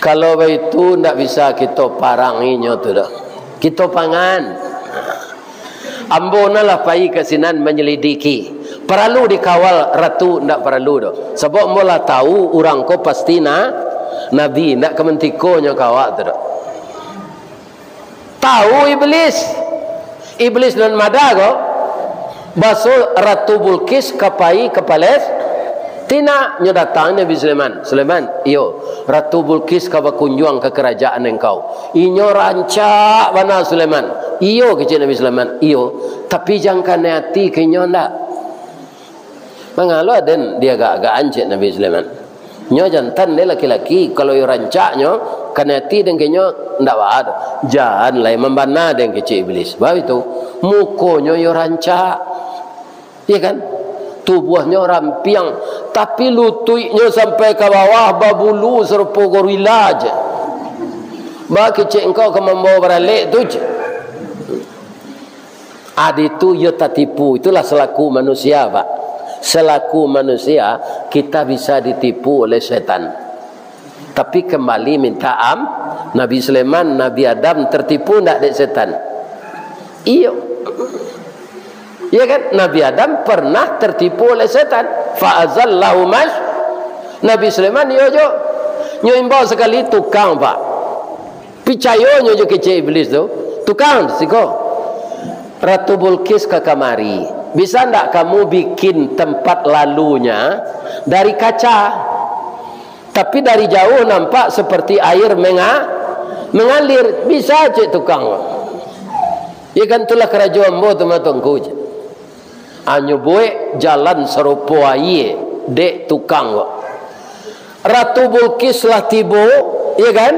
Kalau baitu, ndak bisa kito parangi nyo tu doh. Kito pangan. Ambo nan lah pai ka sinan manyalidiki. Paralu dikawal ratu, ndak paralu doh. Sabab ambo lah tau urang ko pasti na-, nabi, ndak ka mantiko nyo ka awak tu doh. Tau Iblis. Iblis nan mada ko, baso Ratu Bulkis ka pai ka Palestina, nyo datang Nabi Sulaiman. "Sulaiman, iyo, Ratu Bulkis ka bakunjuang ka karajaan engkau. Inyo rancak bana, Sulaiman." "Iyo," kecek Nabi Sulaiman, "iyo, tapi jan kanai ati ka inyo ndak?" "Mangalo aden diagak-agakan?" cek Nabi Sulaiman. "Nyo jantan, dek laki-laki, kalau iyo rancaknyo, kanai ati den ka inyo, ndak baa doh." "Jan lai mambana den," kecek Iblis. Baitu, mukonyo iyo rancak. Iyo kan? Tubuahnyo rampiang, tapi lutuiknyo sampai ka bawah babulu sarupo gorila je. Baa kecek engkau ka mambawa baralek tu je. Adi tu iyo tatipu. Itulah selaku manusia, Pak. Selaku manusia, kita bisa ditipu oleh setan. Tapi kembali minta am-, Nabi Sulaiman, Nabi Adam tertipu ndak dek setan? Iyo. Iya kan? Nabi Adam pernah tertipu oleh setan. Fa azallahu mas-, Nabi Sulaiman iyo jo. Nyo imbau sakali tukang, Pak. Picayo nyo jo kecek Iblis tu. "Tukang, siko. Ratu Bulkis ka kamari. Bisa ndak kamu bikin tempat lalunya dari kaca? Tapi dari jauh nampak seperti air menga-, mengalir." "Bisa," cek tukang. "Ya kan, itulah karajo ambo tu mah, Tuanku," cek. Anyo buek jalan sarupo aia dek tukang ko. Ratu Bulkis lah tibo, ya kan?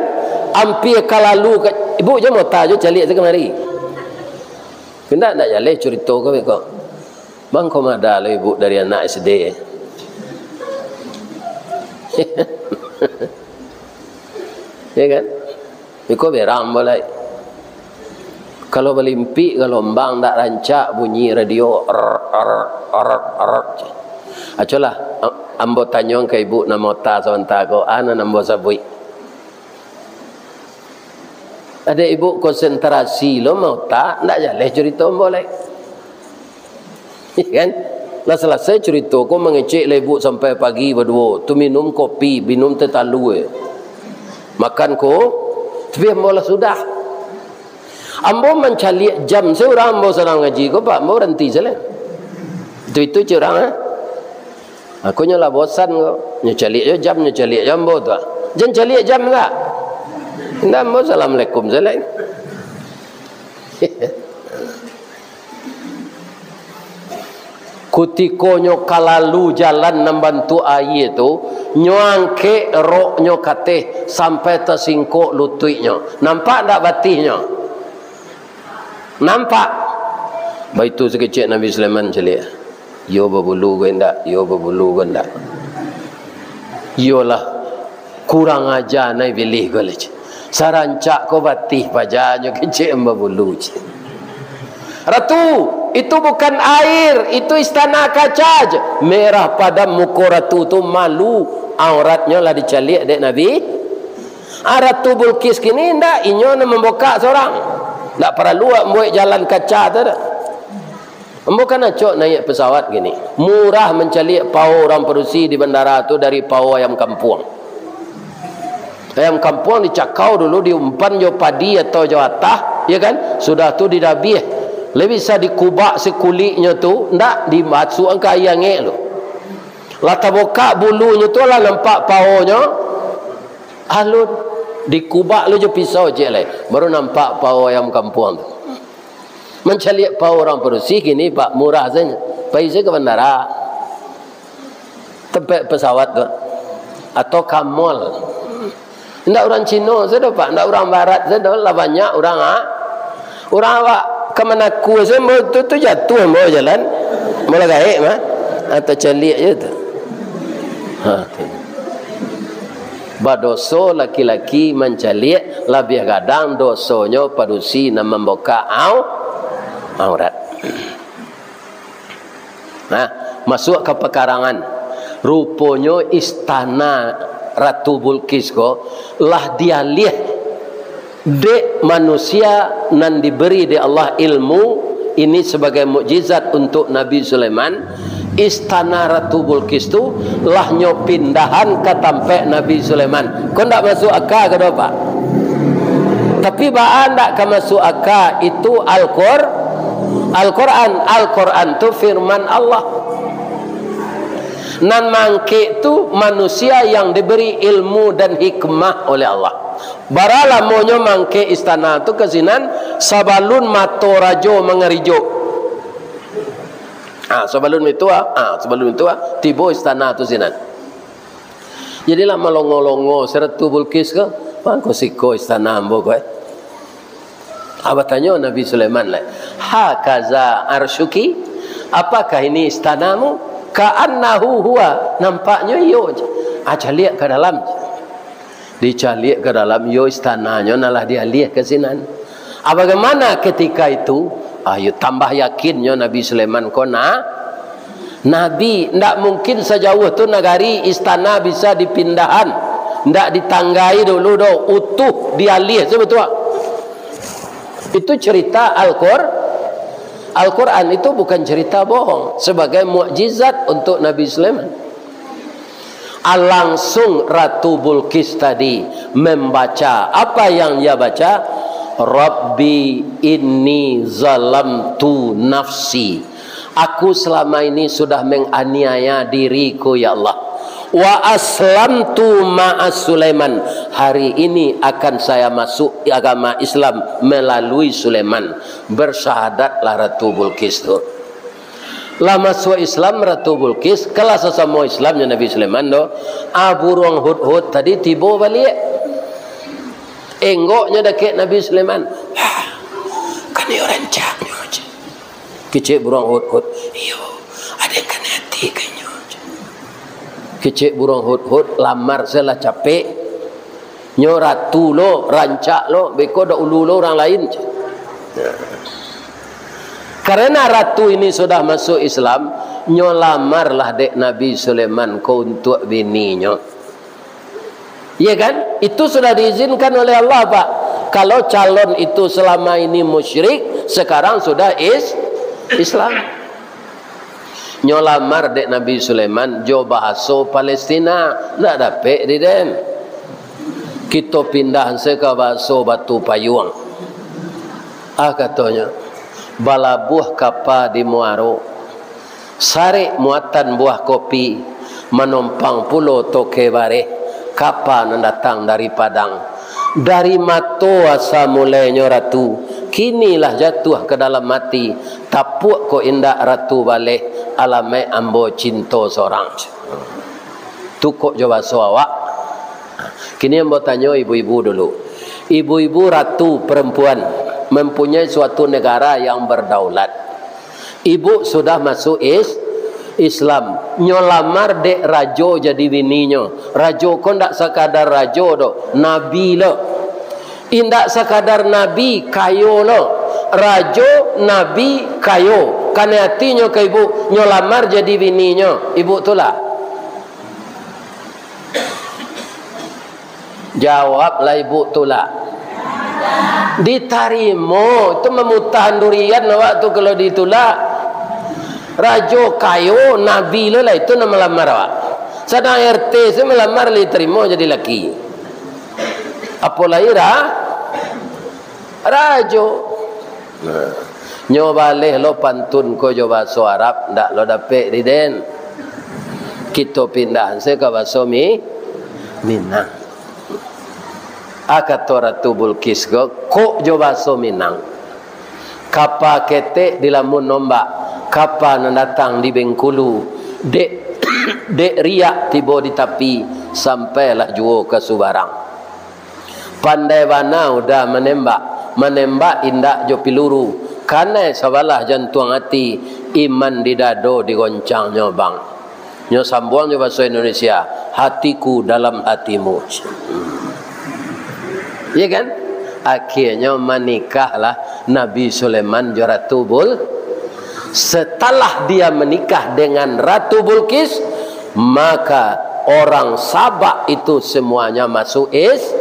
Ampia ka lalu ka, ibu jo mota jo caliak tu kamari. Indak, ndak jaleh curito ko beko. Mangko mada lo ibu dari anak S D. Ya kan? Iko berang ambo lai. Kalau balimpik galombang ndak rancak bunyi radio, er, er, er, er. Acolah, am-, ambo tanyoan ka ibu nan mota sabanta ko, a nan ambo sabuik. Ado ibu konsentrasi lo mota, ndak jaleh curito ambo lai. Kan? Lah salasai curito ko, mangecek lah ibu sampai pagi baduo. Tu minum kopi, minum teh talua. Makan ko, tapi ambo lah sudah. Ambo mancaliak jam se urang ambo sadang ngaji ko, Pak, ambo baranti se lah. Itu-itu cek urang, ha? Aku nyo lah bosan ko. Nyo caliak jo jam, nyo caliak jo ambo tu, ha. Jan caliak jam lah. Indak, ambo assalamualaikum se lah. Kutiko nyo ka lalu jalan nan bantuak aia tu, nyo angkek roknyo ka ateh sampai tasingkok lutuiknyo. Nampak ndak batihnyo? Nampak. Baitu sakecek Nabi Sulaiman caliak. Iyo babulu ko indak, iyo babulu ko indak. Iyolah, kurang aja nai pilih ko lah, cik. Sarancak ko batih paja nyo kecek babulu, cik. Ratu, itu bukan air, itu istana kaca je. Merah padam muko ratu tu, malu, auratnyo lah dicaliak dek Nabi. Ah, Ratu Bulqis kini indak, inyo nan mambokak sorang. Ndak paralu awak mambuek jalan kaca tu dah. Ambo kan acok naiak pesawat kini. Murah mancaliak pao urang padusi di bandara tu dari pao ayam kampuang. Ayam kampuang dicakau dulu, diumpan jo padi atau jo atah, ya kan? Sudah tu didabiah. Lai bisa dikubak sakuliknyo tu, ndak, dimasuakan ka aia angek lu. Lah tabokak bulunyo tu, lah nampak paonyo, alun. Dikubak lu jo pisau ciek lai, baru nampak pao ayam kampuang tu. Mancaliak pao urang padusi kini, Pak, murah sajo. Pai sajo ka bandara, tampek pesawat tu, atau ka mall. Indak urang Cino sajo, Pak, indak urang Barat sajo, lah banyak urang, ah. Urang awak ka Manaku sajo, ambo tu, tu jatuah ambo jalan. Ambo lah gaek mah. Ah, tacaliak je tu. Ha, tu. Badoso laki-laki mancaliak, labiah gadang dosonyo padusi nan mambokak au-, aurat. Nah, masuak ka pakarangan. Ruponyo istana Ratu Bulqis ko lah dialiah dek manusia nan diberi dek Allah ilmu ini sabagai mukjizat untuk Nabi Sulaiman. Istana Ratu Bulqis tu lah nyo pindahan ka tampek Nabi Sulaiman. Ko ndak masuak aka ka doh, Pak? Tapi baa ndak ka masuak aka, itu Al-Qur-, Al-Quran. Al-Quran tu firman Allah. Nan mangkek tu manusia yang diberi ilmu dan hikmah oleh Allah. Bara lamonyo mangkek istana tu ka sinan, sabalun mato rajo mangarijo. Ah, sabalun itu ah, ah, sabalun itu ah, tibo istana tu sinan. Jadilah malongo-longo si Ratu Bulqis ko, "Mangko siko istana ambo ko, eh?" Ah, batanyo Nabi Sulaiman lai, "Hakaza arsyuki? Apakah ini istanamu?" "Ka'annahu huwa." Nampaknyo iyo je. Ah, caliak ka dalam. Dicaliak ka dalam, iyo istananyo nan lah dialiah ka sinan. Ah, bagaimana ketika itu? Ah, iyo tambah yakinnyo Nabi Sulaiman ko na-, nabi. Ndak mungkin sajauah tu nagari istana bisa dipindahan. Ndak ditanggai dulu doh, utuh dialiah sabatua. Itu cerita Al-Qur-, Al-Quran itu bukan cerita bohong. Sebagai mukjizat untuk Nabi Sulaiman. Ah, langsung Ratu Bulqis tadi membaca. Apa yang ia baca? "Rabbi inni zalamtu nafsi." "Aku selama ini sudah menganiaya diriku, ya Allah. Wa aslamtu ma'a Sulaiman. Hari ini akan saya masuk agama Islam melalui Sulaiman." Bersyahadatlah Ratu Bulqis tu. Lah masuak Islam Ratu Bulqis, kalah sasamo Islam jo Nabi Sulaiman tu. Ah, buruang hudhud tadi tibo baliak. Enggoknyo dakek Nabi Sulaiman. "Hah, kan iyo rancaknyo je." Kecek buruang hudhud, "Iyo, aden kanai ati ka inyo je." Kecek buruang hudhud, lamar salah capek. Nyo ratu lo, rancak lo, beko dak ulu lo urang lain. Karena ratu ini sudah masuk Islam, nyo lamarlah dek Nabi Sulaiman ko untuak bininyo. Iya kan? Itu sudah diizinkan oleh Allah, Pak. Kalau calon itu selama ini musyrik, sekarang sudah is-, Islam. Nyo lamar dek Nabi Sulaiman jo bahaso Palestina, ndak dapek di den. Kito pindah se ka bahaso Batu Payuang. Ah, katonyo, balabuah kapa di muaro, sarek muatan buah kopi, manompang pulo toke bareh, kapa nan datang dari Padang. Dari mato asa mulainyo ratu, kinilah jatuah ka dalam ati, tapuak ko indak ratu baleh, alamaik ambo cinto sorang. Tu kok jo baso awak. Kini ambo tanyo ibu-ibu dulu. Ibu-ibu ratu perempuan. Mempunyai suatu negara yang berdaulat. Ibu sudah masuk is-, Islam. Nyo lamar dek rajo jadi bininyo. Rajo ko ndak sakadar rajo doh, nabi lo. Indak sakadar nabi, kayo lo. Rajo, nabi, kayo. Kanai atinyo ka ibu, nyo lamar jadi bininyo. Ibu tulak? Jawablah ibu, tulak. Ditarimo, itu mamutahan durian awak tu kalau ditulak. Rajo kayo, nabi lo lah itu nan malamar awak. Sadang R T se malamar lah ditarimo jadi laki. Apo lai ra-, rajo. Nah, nyo baleh lo pantun ko jo bahaso Arab, ndak lo dapek di den. Kito pindah se ka bahaso Mi-, Minang. A kato Ratu Bulkis ko, kok jo bahaso Minang. Kapa ketek dilamun ombak, kapa nan datang di Bengkulu, dek, dek riak tibo di tapi, sampailah juo ka subarang. Pandai bana uda manembak, manembak indak jo piluru, kanai sabalah jantuang ati, iman di dado digoncangnyo bang. Nyo sambuang jo bahaso Indonesia, hatiku dalam hatimu. Iya kan? Akhirnyo manikahlah Nabi Sulaiman jo Ratu Bul-, Setelah dia menikah dengan Ratu Bulkis, maka orang Sabak itu semuanya masuk is-,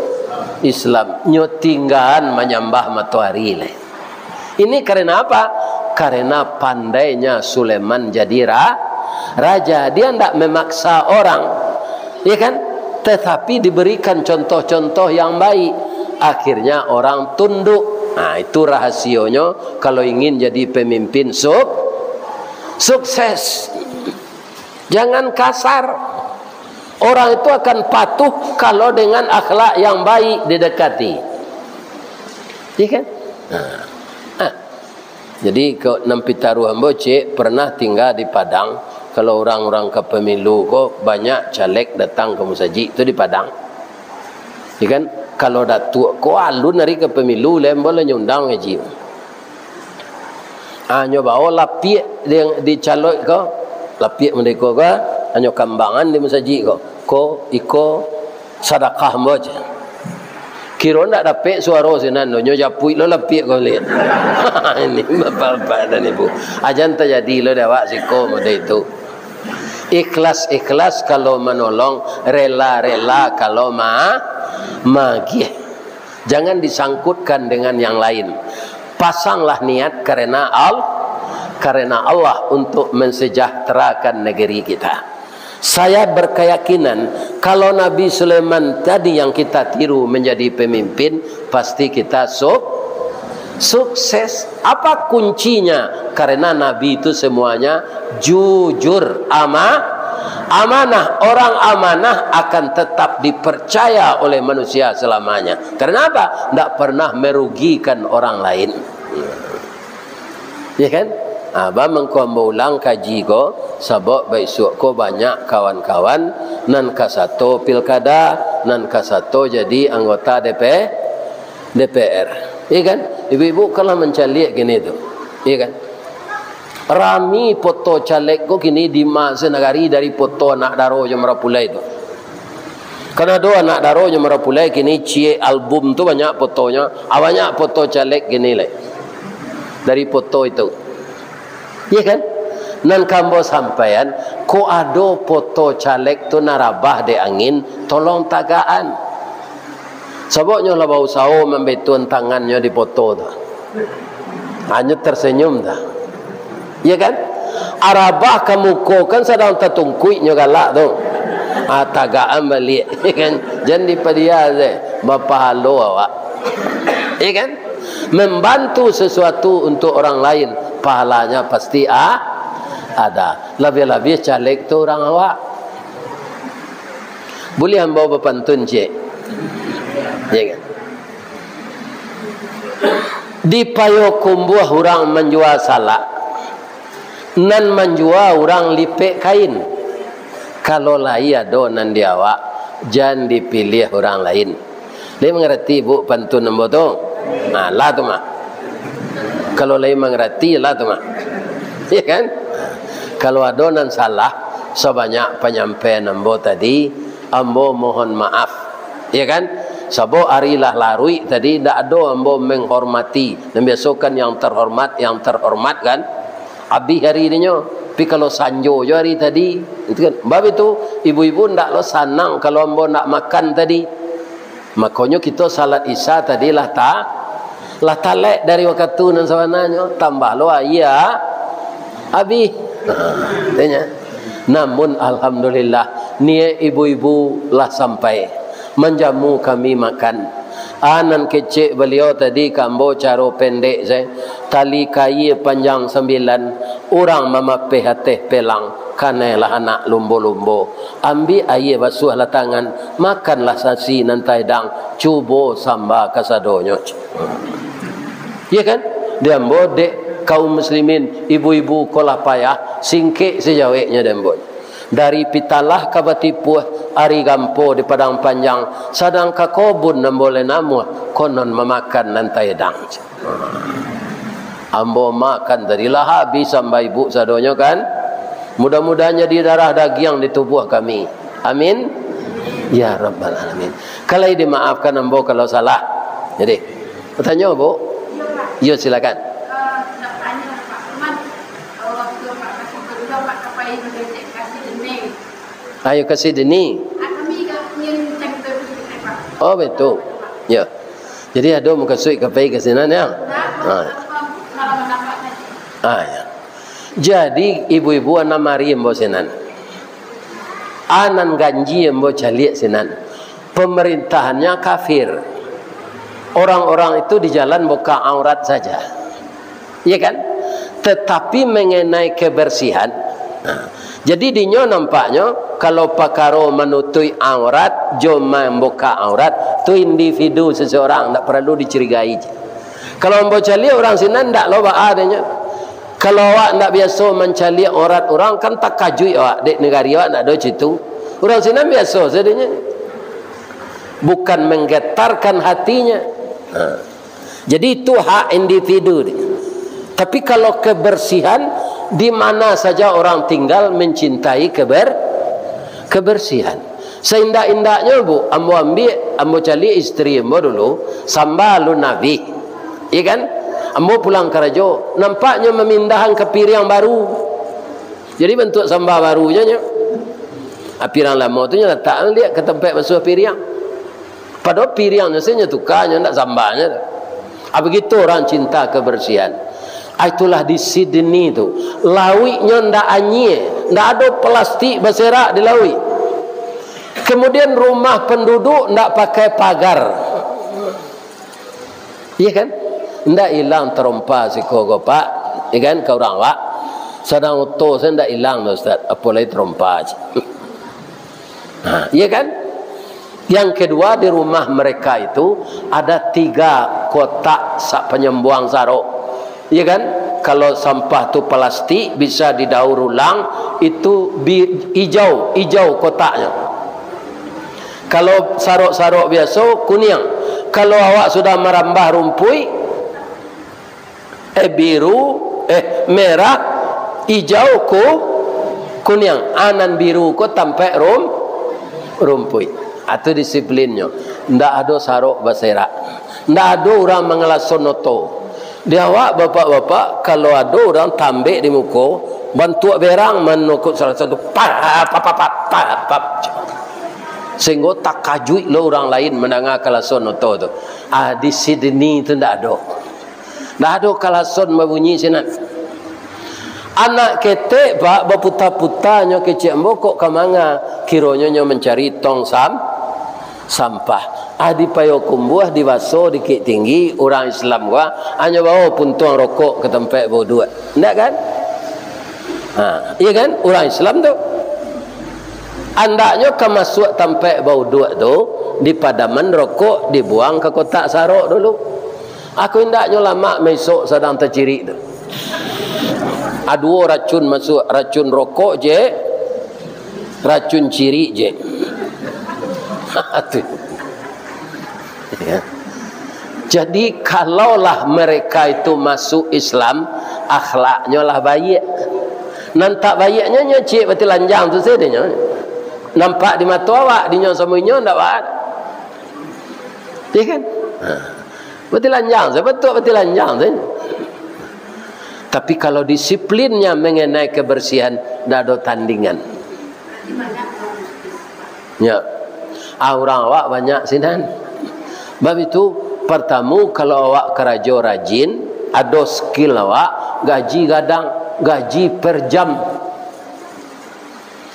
Islam. Nyo tinggaan manyambah matoari lai. Ini karena apa? Karena pandainya Sulaiman jadi ra-, raja. Dia ndak memaksa orang, ya kan? Tetapi diberikan contoh-contoh yang baik. Akhirnya orang tunduk. Nah, itu rahasionyo kalau ingin jadi pemimpin suk-, sukses. Jangan kasar. Orang itu akan patuh kalau dengan akhlak yang baik didekati. Iya kan? Nah. Nah. Jadi, ko nan pitaruah ambo, cek, pernah tingga di Padang. Kalau urang-urang ka pemilu ko, banyak caleg datang ka musajik tu di Padang. Ya kan? Kalau datuak ko alun ari ka pemilu, lai ambo lah nyo undang haji. Ah, nyo bao lapiak di, di calok ko, lapiak merdeka ko, ah, nyo kambangan di musajik ko. Ko, iko, sadakah ambo, cek. Kiro ndak dapek suaro sinan tu, nyo japuik lo lapiak ko liek. Ini bapak-bapak dan ibu. Ajan tajadi lo dek awak siko model itu. Ikhlas-ikhlas kalau manolong, rela-rela kalau ma-, magiah. Jangan disangkutkan dengan yang lain. Pasanglah niat karena Al-, karena Allah untuk mensejahterakan negeri kita. Saya berkeyakinan, kalau Nabi Sulaiman tadi yang kita tiru menjadi pemimpin, pasti kita su-, sukses. Apa kuncinya? Karena Nabi itu semuanya jujur, ama-, amanah. Orang amanah akan tetap dipercaya oleh manusia selamanya. Karena apa? Ndak pernah merugikan orang lain. Ya kan? Ah, ba mangko ambo ulang kaji ko, sabab baisuak ko banyak kawan-kawan nan kasato pilkada, nan kasato jadi anggota D P, D P R. Ya kan? Ibu-ibu kan lah mancaliak kini tu. Ya kan? Rami poto caleg ko kini di ma-, sanagari dari poto anak daro jo marapulai tu. Kan ado anak daro jo marapulai kini ciek album tu banyak potonyo, ah, banyak poto caleg kini lai. Dari poto itu. Iya kan? Nan ka ambo sampaian, kok ado poto caleg tu nan rabah dek angin, tolong tagaan. Sabab nyo lah bausaho mambetun tangannyo di poto tu. Hanyo tersenyum tu. Iya kan? Arabah ka muko kan sadang tatungkuik nyo galak tu. Ah, tagaan baliak, iya kan? Jan dipadia se, bapahalo awak. Iya kan? Membantu sesuatu untuk orang lain, pahalanya pasti a-, ada. Labiah-labiah caleg tu urang awak. Buliah ambo bapantun ciek? Ya kan? Di Payokumbuah urang manjua salak, nan manjua urang lipek kain. Kalau lai ado nan di awak, jan dipiliah urang lain. Lai mangarati, Bu, pantun ambo tu? Nah, lah tu mah. Kalau lai mangarati lah tu mah. Ya kan? Kalau ado nan salah, sabanyak panyampaian ambo tadi, ambo mohon maaf. Ya kan? Sabab ari lah laruik tadi, ndak ado ambo menghormati. Nan biaso kan yang terhormat, yang terhormat kan? Abih ari dinyo. Tapi kalau sanjo jo ari tadi, itu kan. Bab itu, ibu-ibu ndak lo sanang kalau ambo ndak makan tadi. Makonyo kito salat Isya tadi lah ta-, lah talek dari wakatu nan sabananyo, tambah lo aia abih. Nah, tanya. Namun alhamdulillah, niaik ibu-ibu lah sampai manjamu kami makan. Ah, nan kecek baliau tadi ka ambo caro pendek sajo, tali kaia panjang sambilan, urang mamapeh ateh pelang, kanailah anak lumbo-lumbo. Ambiak aia basuahlah tangan, makanlah nasi nan taedang, cubo samba kasadonyo. Ya kan? Di ambo dek kaum muslimin, ibu-ibu ko lah payah, singkek sajaweknyo di ambo. Dari Pitalah ka Batipuah, ari gampo di Padang Panjang, sadang ka kobun ambo lai namuah, konon mamakan nan taedang. Ambo makan tadi lah habis samba ibu sadonyo kan. Mudah-mudahan jadi darah dagiang di tubuah kami. Amin. Ya Rabbal Alamin. Kalau dimaafkan ambo kalau salah. Jadi, bertanya, Bu? Ya, silakan. Ayo, kasih deni. Oh, betul. Ya. Jadi, ado mukasuik ka pai ka sinan, ya? Ha. Ha, ya. Jadi, ibu-ibu, anam ari ambo sinan. Anan ganji ambo caliak sinan. Pemerintahannyo kafir. Orang-orang itu di jalan buka aurat saja. Iya kan? Tetapi mengenai kebersihan, nah, jadi dinyo nampaknyo, kalau pakaro manutuik aurat, jo mambuka aurat, tu individu seseorang, ndak paralu dicurigai. Kalau ambo caliak urang sinan, ndak lo baa dinyo. Kalau awak ndak biaso mancaliak aurat urang, kan takajuik awak, dek nagari awak ndak ado citu. Urang sinan biaso sadonyo. Bukan menggetarkan hatinya. Nah. Jadi, itu hak individu. Tapi kalau kebersihan, di mana saja orang tinggal mencintai keber-, kebersihan. Seindak-indaknyo, Bu, ambo ambiak, ambo caliak isteri ambo dulu, samba alun abih. Iya kan? Ambo pulang karajo, nampaknyo mamindahan ka piriang baru. Jadi, bantuak samba baru je nyo. Ah, piriang lamo tu nyo latak liak ka tampek basuah piriang. Padahal piriangnyo sajo nyo tuka, nyo ndak sambanyo tu. Ah, begitu orang cinta kebersihan. Ah, itulah di Sydney tu. Lauiknyo ndak anyie, ndak ado plastik baserak di lauik. Kemudian rumah penduduk ndak pakai pagar. Iya kan? Ndak ilang tarompa siko ko, Pak. Iya kan, ka urang awak. Sadang oto sajo ndak ilang doh, Ustaz. Apo lai tarompa. Ha, iya kan? Yang kedua, di rumah mereka itu ada tiga kotak sa-, panyambuang sarok. Iya kan? Kalau sampah tu plastik, bisa didaur ulang, itu bi-, ijau, ijau kotaknyo. Kalau sarok-sarok biaso, kuniang. Kalau awak sudah marambah rumpuik, eh, biru, eh, merah, ijau, ku-, kuniang. Anan biru ko tampek rum-, rumpuik. Atu disiplinnyo. Ndak ado sarok baserak. Ndak ado urang mangalason oto. Di awak, bapak-bapak, kalau ado urang tambek di muko, bantuak berang manokok salah satu, pap, pap, pap, pap, pap, pap. Sehinggo takajuik lo urang lain mandanga kalason oto tu. Ah, di Sydney tu ndak ado. Ndak ado kalason babunyi sinan. Anak ketek, Pak, baputa-puta nyo kecek ambo kok ka manga, kironyo nyo mancari tong sam-, sampah. Ah, di Payokumbuah, di Baso, Bukittinggi, urang Islam ko, ah, nyo bao puntuang rokok ka tampek bauduak. Ndak kan? Ha, iya kan? Urang Islam tu. Andaknyo ka masuak tampek bauduak tu, dipadaman rokok, dibuang ka kotak sarok dulu. Aku indaknyo lamak maisok sadang tacirik tu. Aduo racun masuak, racun rokok je, racun cirik je. Tu. Ya. Jadi, kalaulah mereka itu masuk Islam, akhlaknyo lah baiak. Nan tak baiaknyo, nyo ciek batilanjang tu sadonyo. Nampak di mato awak, dinyo samo inyo ndak ba-, ya kan? Ha. Batilanjang sajo, batua batilanjang sajo. Tapi kalau disiplinnya mengenai kebersihan, ndak ado tandingan. Ya. Ah, urang awak banyak sinan. Bab itu, partamo, kalau awak karajo rajin, ado skill awak, gaji gadang, gaji per jam.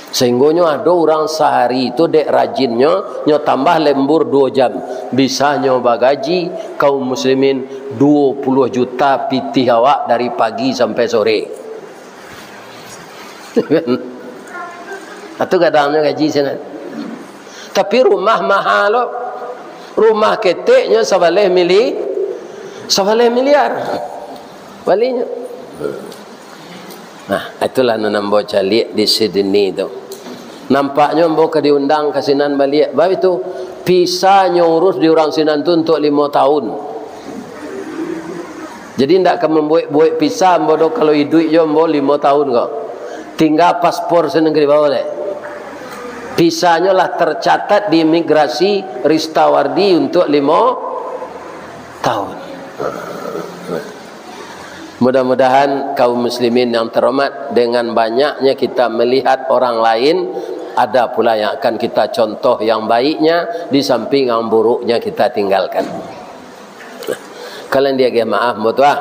Sahinggonyo ado urang sahari tu dek rajinnyo, nyo tambah lembur duo jam, bisanyo bagaji kaum muslimin duo puluah juta pitih awak dari pagi sampai sore. Atu gadangnyo gaji sinan. Tapi rumah maha lo. Rumah keteknyo sabaleh mili-, sabaleh miliar. Balinyo. Nah, itulah nan ambo caliak di Sydney tu. Nampaknyo ambo ka diundang ka sinan baliak. Bab itu, visanyo urus di urang sinan tu untuak limo tahun. Jadi, ndak ka mambuek-buek visa ambo doh, kalau iduik jo ambo limo tahun ko. Tingga paspor sinan ka dibawa lai. Visanyo lah tercatat di imigrasi Ristawardi untuak limo tahun. Mudah-mudahan kaum muslimin yang terhormat, dengan banyaknya kita melihat orang lain, ada pula yang akan kita contoh yang baiknya, di samping yang buruknya kita tinggalkan. Kalian diagiah maaf, ambo tu ah.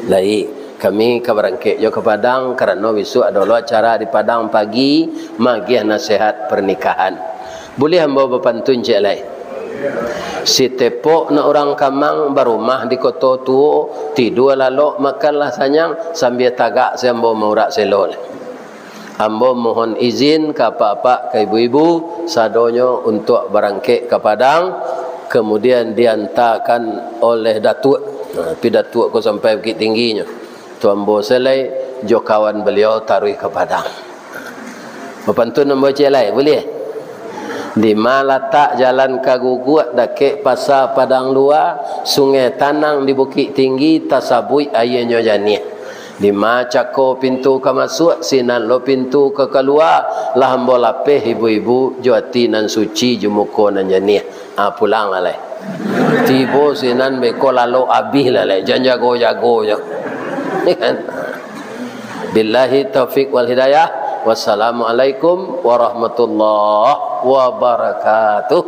Lai, kami ka barangkek jo ka Padang, karano bisuak ado lo acara di Padang pagi, magiah nasihat pernikahan. Buliah ambo bapantun ciek lai? Sitepok nak urang kamang, barumah di koto tuo, tidua lalok, makanlah sanyang, sambia tagak se ambo maurak selo lai. Ambo mohon izin ka apak-apak, ka ibu-ibu, sadonyo untuak barangkek ka Padang, kamudian diantakan oleh Datuak. Nah, tapi Datuak ko sampai Bukittingginyo. Tu ambo se lai jo kawan baliau taruih ka Padang. Bapantun ambo ciek lai, buliah? Di ma latak jalan ka Guguak, dakek Pasa Padang Lua, Sungai Tanang di Bukittinggi, tasabuik aianyo janiah. Di ma cako pintu ka masuak, sinan lo pintu ka kalua, lah ambo lapeh ibu-ibu, jo ati nan suci, jo muko nan janiah. Ah, pulang lah lai. Tibo sinan beko lalok abih lah lai, jan jago-jago jo. Kan? Billahi taufik wal hidayah. Wassalamualaikum warahmatullahi wabarakatuh.